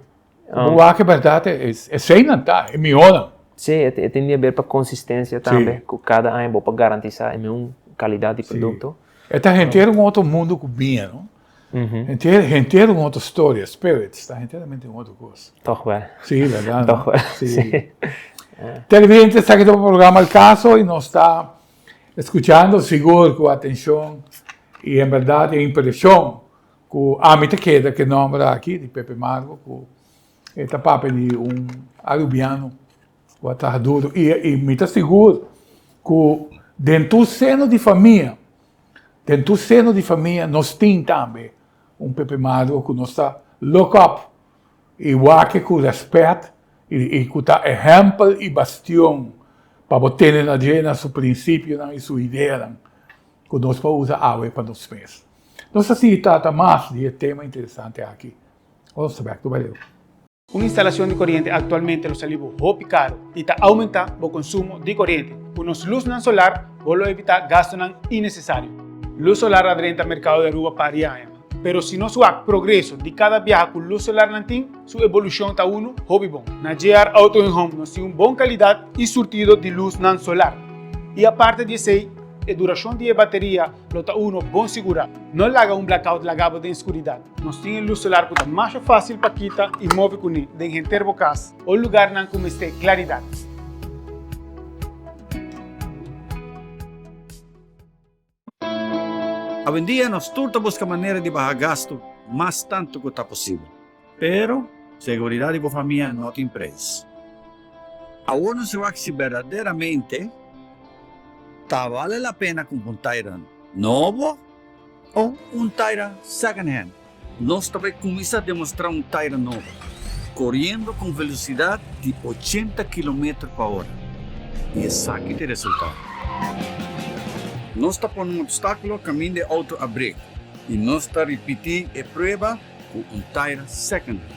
A: Bo wak e berdad eseinan ta e mihonan.
B: Sí, e tin di haber pa consistencia tambe, cu cada aña bo por garantisa e miho calidad di producto.
A: E ta henter un otro mundo cu biña, no? Henter, henter un otro storia, spirits ta henteramente un otro cos.
B: Toch wel.
A: Sí, verdad?
B: Toch wel,
A: Sí. sí. Televidente, esaki ta programa Al Caso y nos ta escuchando sigur cu atencion y en berdad e impresion cu ami ta keda cu e nomber aki di Pepe Margo cu e ta papia di un Arubiano cu a traha duro y mi ta sigur cu den tur seno di famia Den tur seno di famia nos tin tambe un Pepe Maduro ku nos ta look up i wak ku rèspèt i ku ta ehèmpel i bastion pa bo tene na dje na su prinsipionan i su ideanan ku nos por usa awe pa nos mes. Nos ta sigui trata mas di e tema interesante aki. Nos ta bèk tur baleu.
E: Un instalacion di coriente actualmente lo sali bo hopi caro y ta aumenta bo consumo di coriente. Cu nos luznan solar bo lo evita gastonan innecesario. Luz solar a drenta mercado di Aruba par di aña, pero si nos wak progreso di cada biaha cu luz solarnan tin, su evolucion ta uno hopi bon. Na JR Auto and Home nos tin un bon calidad y surtido di luznan solar. Y aparte di esey, e duracion di e bateria lo ta uno bon sigura. No laga un blackout laga bo den scuridad. Nos tin e lus solar ku ta masha fásil pa kita i move kuné den henter bo kas o lugarnan ku mester klaridat.
C: Awendia nos tur ta buska manera di baha gastu mas tantu ku ta posibel. Pero, seguridat di bo famia no tin preis. Awor nos wak si berdaderamente ta bale la pena kumpra un taira nobo O un taira second hand. Nos ta bai cuminsa demostra un taira nobo, coriendo cu un velocidad di ochenta kilometer pa ora. Y esaki ta e resultado. Nos ta pone un obstaculo caminda e auto a brek y nos ta ripiti e prueba cu un taira second hand.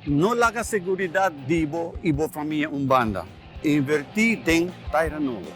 C: No laga seguridad di bo y bo famia un banda. Inverti den taira nobo.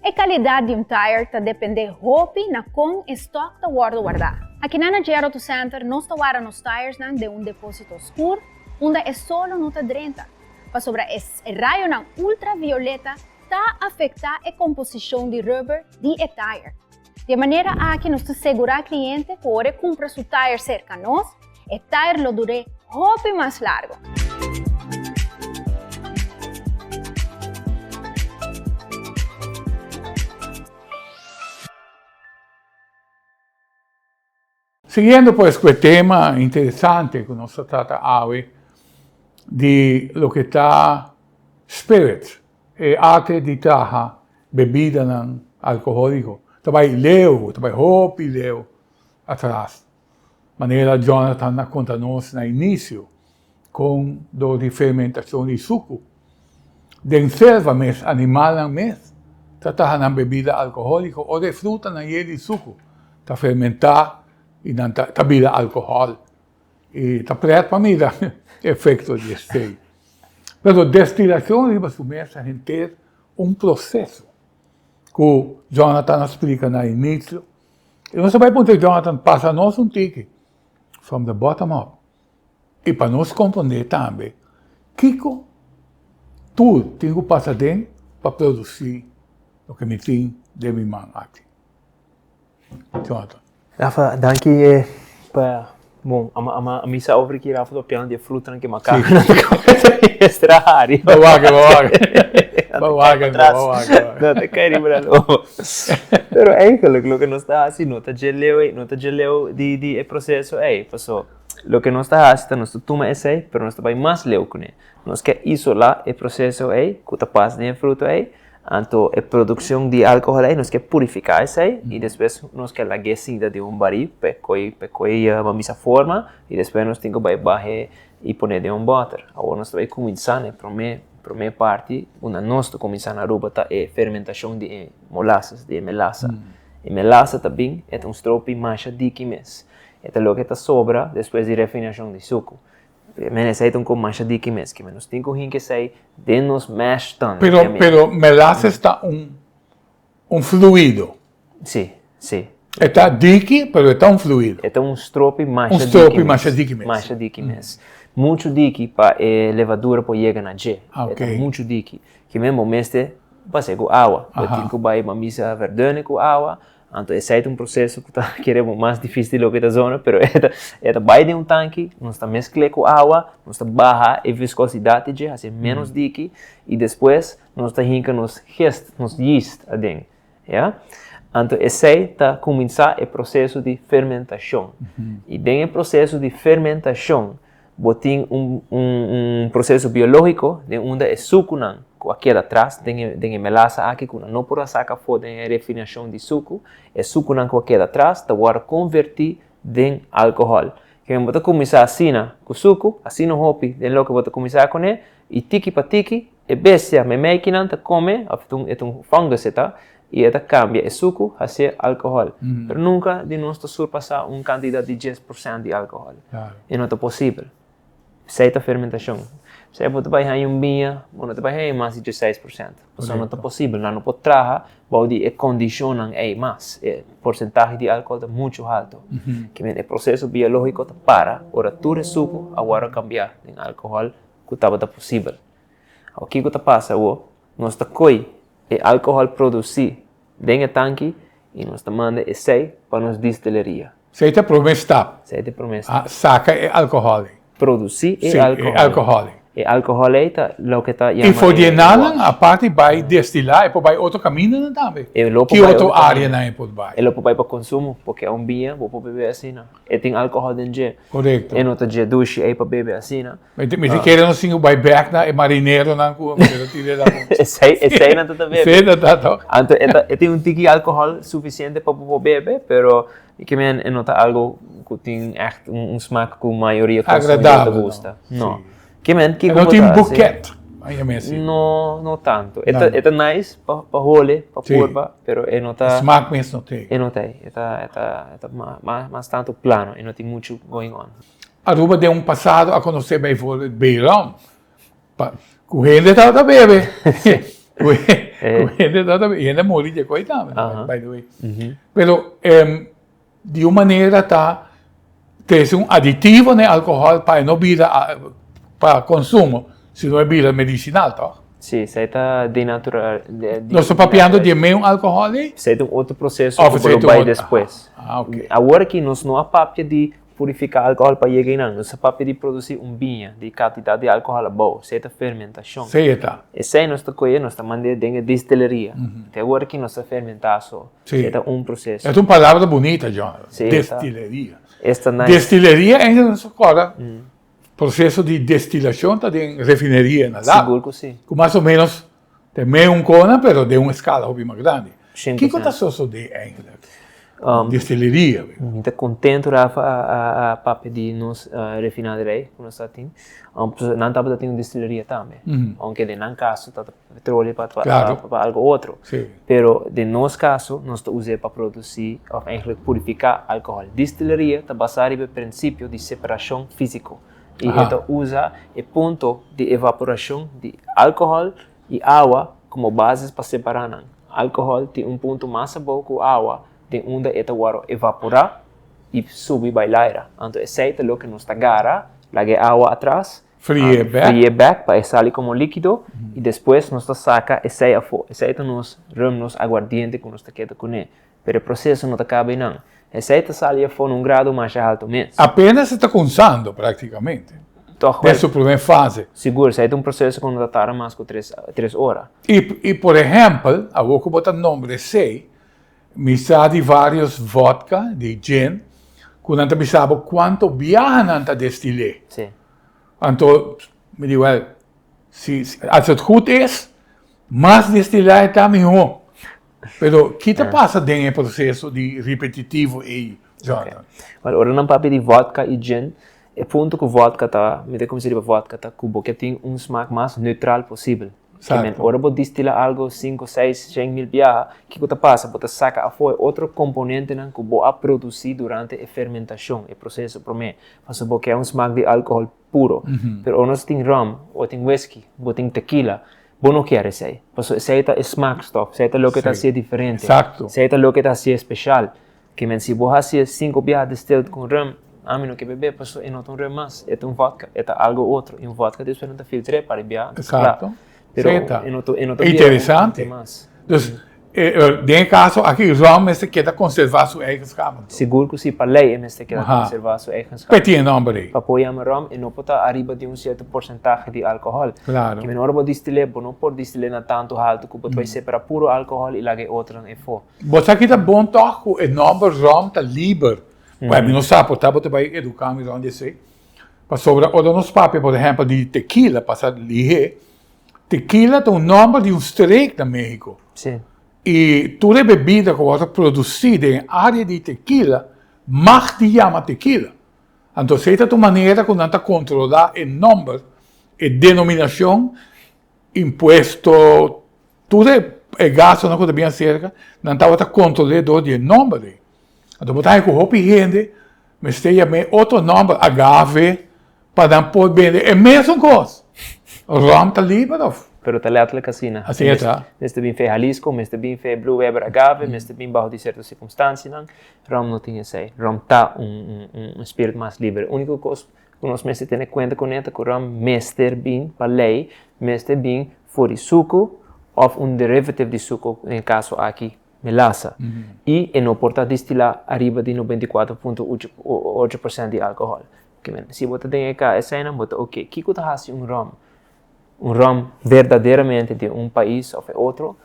F: E kalidat di un tire ta dependé hopi na kon e stòk ta wòrdu wardá. Akinan na JR Auto Center nos ta warda nos tiresnan den un depósito skur unda e solo no ta drenta, pasobra e rayonan ultravioleta ta afektá e komposishon di rubber di e tire. Di e manera aki nos ta segurá kliente ku ora e kumpra su tire serka nos, e tire lo dur'é hopi mas largu.
A: Siguiendo pues cu e tema interesante cu nos ta trata awe di loke ta spirit. E arte di traha bebidanan alkohóliko ta bai leu, ta bai hopi leu atras. Manera Jonathan a konta nos na inisio, kon dor di fermentashon di suku, den selva mes animalnan mes ta traha nan bebida alkohóliko ora e frutanan yen di suku ta fermentá i nan ta bira alkohòl. I ta pret pa mira efekto di esei. Pero destilacion riba su mes ta henter un proceso cu Jonathan a splica na inicio. Y nos a bay puntra Jonathan pasa nos un tiki from the bottom up y pa nos comprende tambe kico tur tin cu pasa den pa produci loke mi tin den mi man aki. Jonathan.
B: Rafa, danki pa, bon, a mi sa over ki Rafa ta papiando di e frutanan ke makaku nan ta kome extra hari.
A: Bo wak, bo wak. Bo wak, bo wak.
B: No ta kai riba nan ojo. Pero eigenlijk loke nos ta hasi no ta dje leu ei, no ta dje leu di di e proseso ei. Paso loke nos ta hasi ta nos ta tuma esei, pero nos ta bai mas leu kuné. Nos ke isolá e proseso ei ku ta pasa den e fruta ei. Anto e produkshon di alkohòl ei nos ke purifiká esei i despues nos ke lag'é sinta den un barí pa e koi pa e koi misa forma i despues nos tin ku bai bah'é i pon'é den un bòter. Awor nos ta bai kuminsá na e promé promé parti unda nos ta kuminsá na Aruba ta e fermentashon di e molasses di e melasa. E melasa ta bin e ta un stropi masha diki mes. E ta loke ta sobra despues di refinashon di suku. Men esei ta un kon masha diki mes, ke nos tin ku hinka esei den nos mash tun.
A: Pero, pero melases ta un, un fluido.
B: Si, si.
A: E ta diki, pero e ta un fluido.
B: E ta un stropi masha
A: diki mes. Un stropi masha diki mes.
B: Masha diki mes. Muchu diki pa e levadura por yega na dje.
A: Ah, ok.
B: E ta muchu diki. Ke men bo mester pas'é ku awa. Bo tin ku bai misa verdune ku awa, Anto esei ta un proseso ku ta kere bo mas difísil di loke ta zona, pero e ta e ta bai den un tanki, nos ta meskl'é ku awa, nos ta baha e viskosidat di dje, hasié ménos diki, i despues nos ta hinka nos gist, nos yeast aden, ya. Anto esei ta kuminsá e proseso di fermentashon. I den e proseso di fermentashon Bo tin un un proseso biológiko den unda e sukunan ku a keda atras den e den e melasa aki ku nan no por a saka afó den e refinashon di suku, e sukunan ku a keda atras ta wòrdu konvertí den alkohòl. Kimen bo ta kuminsá asina ku suku, asina hopi den loke bo ta kuminsá kuné i tiki pa tiki e bestia memeikinan ta kome òf e ta un fungus e ta i e ta kambia e suku hasié alkohòl. Pero nunka di nos ta surpasá un kantidat di 10% di alkohòl. E no ta posibel. Esei ta fermentashon. P'esei bo ta bai haña un biña, bo no ta bai haña mas di 16%. Pasobra no ta posibel. Nan no por traha bou di e kondishonnan ei mas. E porsentahe di alkohòl ta muchu haltu. Ke men e proseso biológiko ta para ora tur e suku a wòrdu kambiá den alkohòl ku tabata posibel. Awor kiko ta pasa awor? Nos ta koi e alkohòl produsí den e tanki i nos ta manda esei pa nos distileria.
A: Esei ta e promé stap.
B: Esei ta e promé stap.
A: Saka e alkohòl ei.
B: Produsí e alkohòl.
A: Sí, e alkohòl ei.
B: E alkohòl ei ta loke ta yama e
A: I for di e nanan aparte bai destilá e por bai otro kamindanan tambe?
B: E lo por bai otro kaminda.
A: Ki otro áreanan e por bai?
B: E lo por bai pa konsumo, porque un biña bo por bebe asina. E tin alkohòl den dje.
A: Korekto.
B: E no ta dje dushi ei pa bebe asina.
A: Mi ta kere nos tin ku bai bek na e marineronan ku a tira el awa.
B: Esei, esei nan ta ta bebe.
A: Esei nan ta ta.
B: Anto e ta, e tin un tiki alkohòl sufisiente pa bo por bebe, pero mi ke men e no ta algo ku tin ègt un smak ku mayoria konsumidó ta gusta. No. Ke men kiko
A: bo ta hasi? E no tin buket,
B: a yama asi. No, no tanto. E ta, e ta nice pa pa hole, pa purba, pero e no ta.
A: Smak mes no tin.
B: E no ta ei. E ta, e ta, e ta mas, mas tanto plano, e no tin muchu going on.
A: Aruba den un pasado a conoce bijvoorbeeld Beiram, pa cu hende tabata bebe, cu hende tabata bebe, y hende a muri dje coy tambe, by the way. Pero di un manera ta trece un aditivo na e alcohol pa e no bira pa consumo, sino e bira medicinal, toch?
B: Si, esey ta denatural.
A: Nos ta papiando di e meun alcohol ey?
B: Esey ta un otro proceso cu bo lo bay despues. Awor aki nos no a papia di Purifiká alkohòl pa yega einan. Nos a papia di produsí un biña di kantidat di alkohòl abou. Esei ta fermentashon.
A: Esei e ta.
B: Esei nos ta kohe, nos ta mand'é den e distilleria. Te awor aki nos ta fermentá so. Esei ta un proseso.
A: E ta un palabra bunita, Jonathan.
B: Sí, e ta.
A: Destileria.
B: Esta nice.
A: Destileria ainda nos a kòrda proseso di destilashon ta den refineria na Lago.
B: Sigur ku si.
A: Ku mas o ménos. Ta mesun kona pero den un eskala hopi mas grandi. Kiko ta sosodé eigenlijk? Destileria.
B: Mi ta kontentu Rafa a papia di nos refinaderij ku nos ta tin. Nan tabata tin un destileria tambe. Ounke den nan kaso ta petroleo pa pa algo otro. Pero den nos kaso nos ta us'é pa produsí òf eigenlijk purifiká alkohòl. Destileria ta basá riba e prinsipio di separashon físiko. I e ta usa e punto di evaporashon di alkohòl i awa komo basis pa separá nan. Alkohòl tin un punto mas abou ku awa den unda e ta wòrdu evaporá i subi bai laira. Anto esei ta loke nos ta gara, laga e awa atras,
A: Fri'é bèk.
B: Fri'é bèk pa e sali komo líkido i despues nos ta saka esei afó. Esei ta nos rum, nos aguardiente ku nos ta keda kuné. Pero e proseso no ta kaba einan. Esei ta sali afó na un grado masha haltu mes.
A: Apenas e ta kunsando praktikamente.
B: Tòg
A: Den su promé fase.
B: Sigur, esei ta un proseso ku no ta tarda mas ku tres tres ora.
A: I i por ehèmpel, awor ku bo ta nombra esei, mi sa di vários vòdka, di gin, ku nan ta bisa bo kuantu biaha nan ta destil'é.
B: Si.
A: Anto mi di, wèl, si als het goed is, mas destilá e ta mihó. Pero ki ta pasa den e proseso di ripetitivo ei, Jonathan?
B: Wèl, ora nan papia di vòdka i gin, e punto ku vòdka ta, mi ta kuminsá riba vòdka, ta ku bo ke tin un smak mas neutral posibel.
A: Exacto.
B: Ora bo distila algo sinku, seis, shen mil biaha, kiko ta pasa? Bo ta saka afó e otro komponentenan ku bo a produsí durante e fermentashon, e proseso promé. Pasobra bo ke un smak di alkohòl puro. Pero ora nos tin rum, o tin whisky, bo tin tequila, bo no kier esei. Pasobra esei ta e smaakstof, esei ta loke ta hasié diferente.
A: Exacto.
B: Esei ta loke ta hasié special. Ke men si bo hasié sinku biaha distilled ku rum, ami no ke bebé pasobra e no ta un rum mas, e ta un vodka, e ta algo otro. I un vodka despues nan ta filtr'é pa ribiá, ta kla.
A: Exacto.
B: Pero
A: Esei ta.
B: e no ta, e no ta bira un
A: Interesante.
B: mas.
A: Dus, den e kaso aki rum mester keda konservá su eigenschappen.
B: Sigur ku si, pa lei e mester keda konservá su eigenschappen.
A: P'e tin e nòmber ei.
B: Pa por yama rum e no por ta ariba di un sierto porsentahe di alkohòl.
A: Klaro.
B: Ke men ora bo distil'é, bo no por distil'é na tantu haltu ku bo ta bai separá puru alkohòl i laga e otronan efó.
A: Bo sa ki ta bon tòg ku e nòmber rum ta liber. Bueno, mi no sa, por ta bo ta bai eduká mi rònt di esei. Pasobra ora nos papia, por ehèmpel, di tekila, pasa lihé, Tequila ta un nòmber di un streek na México.
B: Sí.
A: I tur e bebida ku wòrdu produsí den e área di tequila mag di yama tequila. Anto esei ta un manera ku nan ta kontrolá e nòmber, e denominashon, impuesto, tur e gastunan ku ta bin aserka, nan tabata kontrol'é dor di e nòmber ei. Anto bo ta haña ku hopi hende mester yam'é otro nòmber, agave, Pa nan por bende e mesun kos. Rom ta liber of?
B: Pero ta letterlijk asina.
A: Asina ta.
B: Mester bin fe Jalisco, mester bin fe Blue Weber Agave, mester bin baho di sierto circunstancianan. Rom no tin esei. Rom ta un un spirit mas liber. Unico cos cu nos mester tene cuenta cune ta cu rom mester bin pa ley, mester bin for di sucu of un derivative di sucu, den e caso aki melasa. Y e no por ta distila ariba di 94.8% di alcohol. Si bo ta den e ka eseinan bo ta oke. Kiko ta hasi un rom? Un rom berdaderamente di un pais of e otro?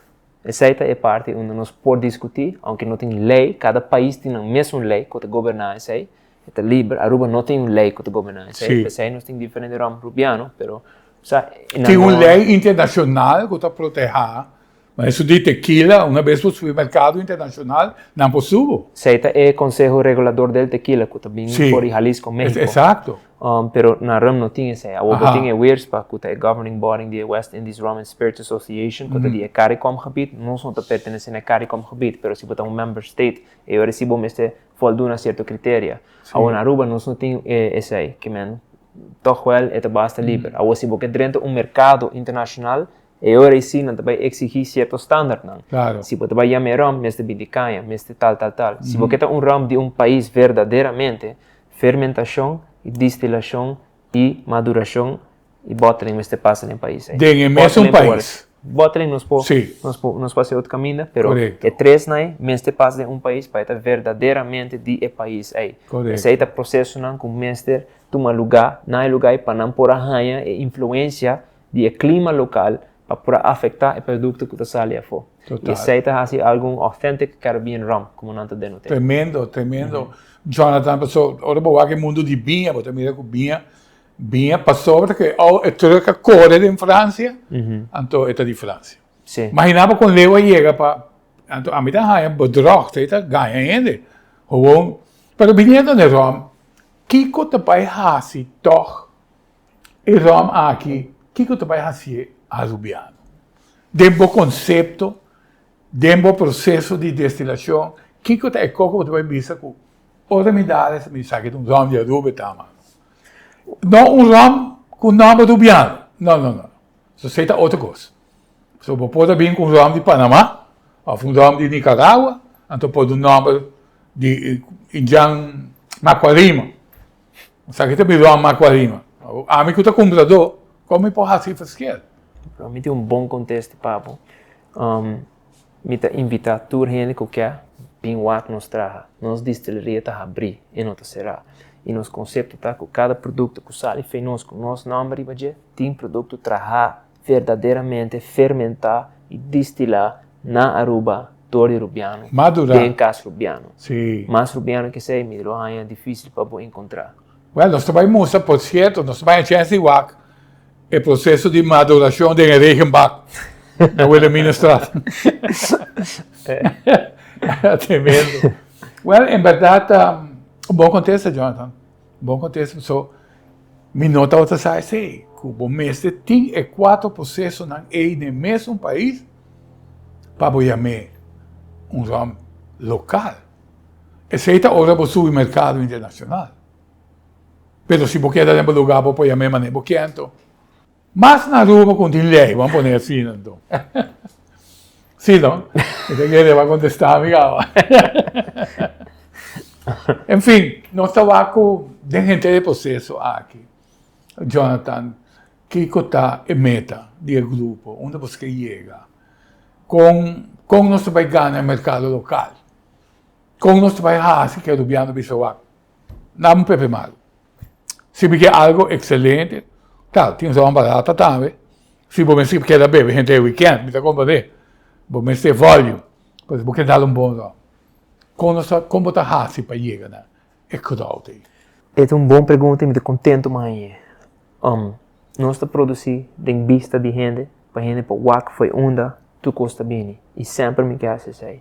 B: Esei ta e parti unda nos por diskutí, aunke no tin lei, kada pais tin nan mesun lei ku ta goberná esei, e ta liber. Aruba no tin un lei ku ta goberná esei, p'esei nos tin diferente rom rubiano, pero sa
A: nan no. Tin un lei internashonal ku ta protehá Ma esun di tequila, una bes bo subi mercado internacional, nan por subo.
B: Esei ta e Consejo Regulador del Tequila cu ta bin for di Jalisco, Mexico.
A: Exacto.
B: Pero na rum no tin esei. Awor bo tin e WIRSPA, cu ta e governing body di e West Indies Rum and Spirits Association, cu ta di e CARICOM gebied. Nos no ta pertenece na e CARICOM gebied, pero si bo ta un member state, e ora si bo mester voldoen na cierto criteria. Awor na Aruba nos no tin esei, ke men toch wel e ta basta liber. Awor si bo ke drenta un mercado internacional, E ora ei sí nan ta bai eksigí sierto standardnan.
A: Claro.
B: Si bo ta bai yama e ròm, mester bin di kaña, mester tal, tal, tal. Si bo ke ta un ròm di un pais verdaderamente, fermentashon i distilashon i madurashon i bottling mester pasa den e pais ei.
A: Den e mesun pais.
B: Bottling nos por,
A: Sí.
B: nos por, nos por hasi otro kaminda, pero
A: Korekto.
B: e tresnan ei mester pasa den un pais pa e ta verdaderamente di e pais ei.
A: Korekto.
B: Esei ta prosesonan ku mester tuma lugá na e lugá ei pa nan por a haña e influensia di e klima lokal pa por a afektá e produkto ku ta sali afó.
A: Total.
B: I esei ta hasi algu un authentic Caribbean rum, komo nan ta denot'é.
A: Tremendo, tremendo. Jonathan, paso ora bo wak e mundu di biña, bo ta mira ku biña, biña pasobra ku e truck a kore den Fransia, anto e ta di Fransia.
B: Sí.
A: Imagina bo con leu a yega pa, anto ami ta haya bedrog, ta ta gaña hende. Gewoon, pero biniendo na e rom, kico ta bay haci toch e rom aki, kico ta bay hacié Arubiano? Den bo concepto, den bo proceso di destilacion, kico ta e coco cu ta bay bisa cu ora mi dal mi sa ki ta un rom di Aruba e ta mano? No un rom cu nomber Arubiano, no, no, no. So esey ta otro cos. So bo por a bin cu un rom di Panama of un rom di Nicaragua, anto por un nomber di Indian Macuarima. Esaki ta mi rom Macuarima. Ami cu ta cumprador, con mi por haci verschil?
B: Bro, mi tin un bon contesta pa bo. Mi ta invita tur hende cu ke bin wak nos traha. Nos distilleria ta habri y no ta cera. Y nos concepto ta cu cada producto cu sali fey nos cu nos nomber riba dje, tin producto traha verdaderamente fermenta y distila na Aruba door di Rubiano,
A: Madura.
B: den cas Rubiano.
A: Sí.
B: Mas Rubiano ke esey mi lo haña dificil pa bo encontra.
A: Well, nos ta bay mustra, por cierto, nos ta bay haña chance di wak e proceso di maduracion den e regenbak na Wilhelminastraat. Tremendo. Well, en berdad, un bon contesta, Jonathan. Bon contesta, so mi no tabata sa esey, cu bo mester tin e cuatro procesonan ey den mesun pais pa bo yam'é un rom local. Esey ta ora bo subi mercado internacional. Pero si bo keda den bo lugar bo por yam'é manera bo kier anto. Mas na Aruba cu tin ley, bo a pone asina anto. Si no? Mi ta kere bo a contesta mi caba. En fin, nos ta wak cu den henter e proceso aki, Jonathan, kico ta e meta di e grupo? Unda bo ke yega? Con, con nos ta bay gana e mercado local? Con nos ta bay haci cu e Arubiano bisa wak, Nan pepe mal. Si mi ke algo excelente, claro, tin zo'n barata tambe. Si bo mester keda bebe henter e weekend, mi ta comprende. Bo mester volume, pues bo ke dal un bon rom. Kon nos ta, kon bo ta hasi pa yega na e crowd ei?
B: E ta un bon pregunta i mi ta contento m'a hañ'é. Nos ta produci den bista di hende pa hende por wak fo'i unda tur kos ta bini i semper mi ke hasi esei.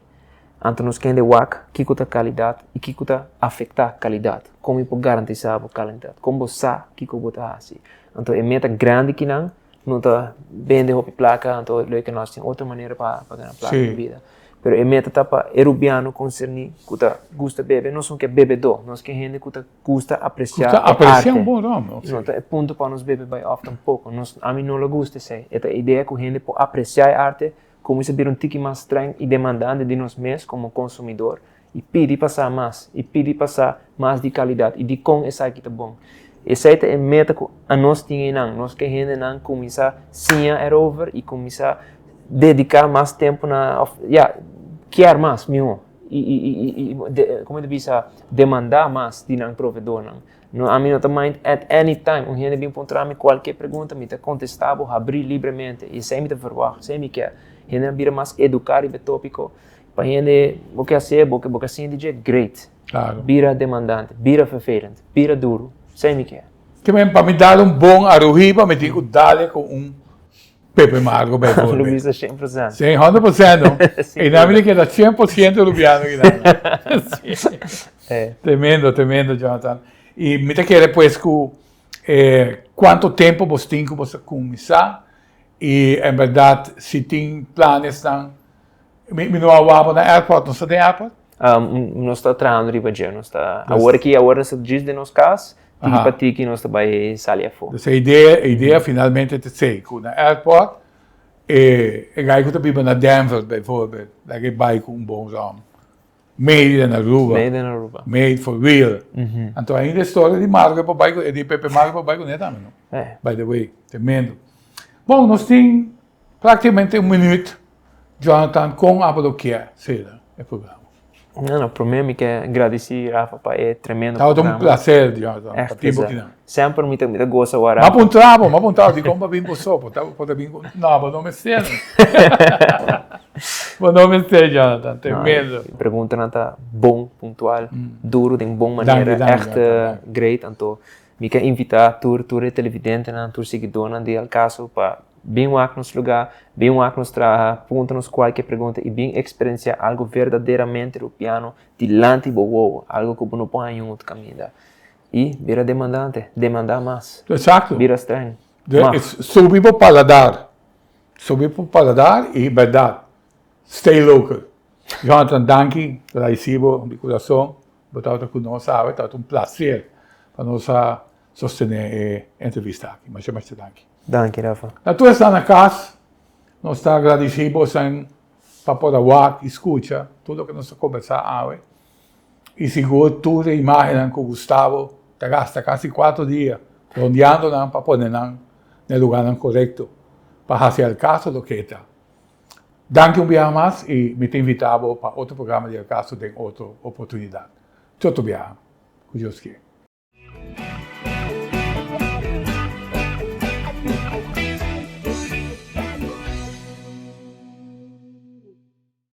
B: Anto nos kende wak kiko ta kalidat i kiko ta afektá kalidat, kon mi por garantisá bo kalidat, kon bo sa kiko bo ta hasi. Anto e meta grandi kinan no ta bende hopi plaka, anto loke nos tin otro manera pa gana plaka den bida. Pero e meta ta pa e rubiano konserní ku ta gusta bebe, nos no ke bebedó, nos ke hende ku ta gusta apresiá
A: Gusta
B: e
A: apresiá
B: arte.
A: un bon rom, no?
B: No ta e punto pa nos bebe bai òf tampoko. Nos, ami no lo gusta esei. E ta e idea ku hende por apresiá e arte, kuminsá bira un tiki mas streng i demandante di nos mes komo konsumidor i pidi pa sa mas, i pidi pa sa mas di kalidat i dikon esaki ta bon. Esei ta e meta ku anos tin einan. Nos ke hendenan kuminsá siña erover i kuminsá dediká mas tempu na, òf ya, kier mas mihó. I i i i de como ta bisa demanda mas di nan proveedornan. No ami no ta mind at any time un hende bin puntra mi cualkier pregunta mi ta contesta bo habri libremente y esey mi ta verwacht esey mi kier. Hendenan bira mas educa riba e topico pa hende bo ke hacer bo ke bo ke sinti dje great.
A: Claro.
B: Bira demandante, bira vervelend, bira duro esey mi kier.
A: Ke men pa mi dal un bon aruhiba mi tin cu dale cu un Pepe Marco bijvoorbeeld.
B: Lo bisa 100%.
A: Sí, 100% no. Y na mi keda 100% Rubiano ki nada. Sí.
B: Eh.
A: Tremendo, tremendo, Jonathan. Y mi ta kere pues ku eh, cuanto tempo bos tin ku bos a cuminsa y en verdad si tin planes nan mi, mi no a wak bo na airport, no sta den airport?
B: Um, nos ta trahando riba dje, nos ta awor aki awor nos ta djis den nos cas, Tiki pa tiki nos ta bai sali afó.
A: Dus e idea, e idea finalmente ta esei, ku na airport e e gai ku ta biba na Denver bijvoorbeeld, laga e bai ku un bon rom. Made in Aruba.
B: Made in Aruba.
A: Made for real. Anto ainda e storia di Marco por bai ku, e di Pepe Marco por bai kuné tambe no. By the way, tremendo. Bon, nos tin Prácticamente un minuut, Jonathan, con abo lo kier cera e programa?
B: No, no, prome mi ke gradici Rafa pa e tremendo
A: Tabata
B: programa.
A: un placer, Jonathan,
B: Echt
A: pa tin bo
B: placer.
A: kinan.
B: Semper mi ta, mi ta goza wak
A: M'a
B: Rafa.
A: puntra bo, m'a puntra bo, dicon bo a bin bo so, bo ta, bo ta bin cu, no, bo no mester. Bo no mester, Jonathan, tremendo.
B: No, e preguntanan ta bon, puntual, duro, den bon manera,
A: Danki, danki,
B: echt
A: Jonathan, danki.
B: great. Anto mi ke invita tur, tur e televidentenan, tur siguidornan di Al Caso pa. Bin wak nos lugá, bin wak nos traha, puntra nos kualke pregunta i bin eksperensiá algu verdaderamente Rupiano dilanti bo wowo, algu ku bo no por haña un otro kaminda. I bira demandante, demandá mas.
A: Exacto.
B: Bira streng.
A: Mag. Subi bo paladar. Subi bo paladar i bèrdat, stay local. Jonathan, danki, gradisí bo di kurason. Bo tabata ku nos awe, tabata un plaser pa nos a sostené e entrevista aki. Masha masha danki.
B: Danki, Rafa.
A: Na tur esnan na kas, nos ta gradisí bosan pa por a wak i skucha tur loke nos a kombersá awe. I sigur tur e imágennan ku Gustavo ta gasta kasi kuater dia rondeando nan pa pone nan na e lugánan korekto pa hasi al kaso loke e ta. Danki un biaha mas i mi ta invitá bo pa otro programa di Al Caso den otro oportunidat. Te otro biaha, ku Dios kier.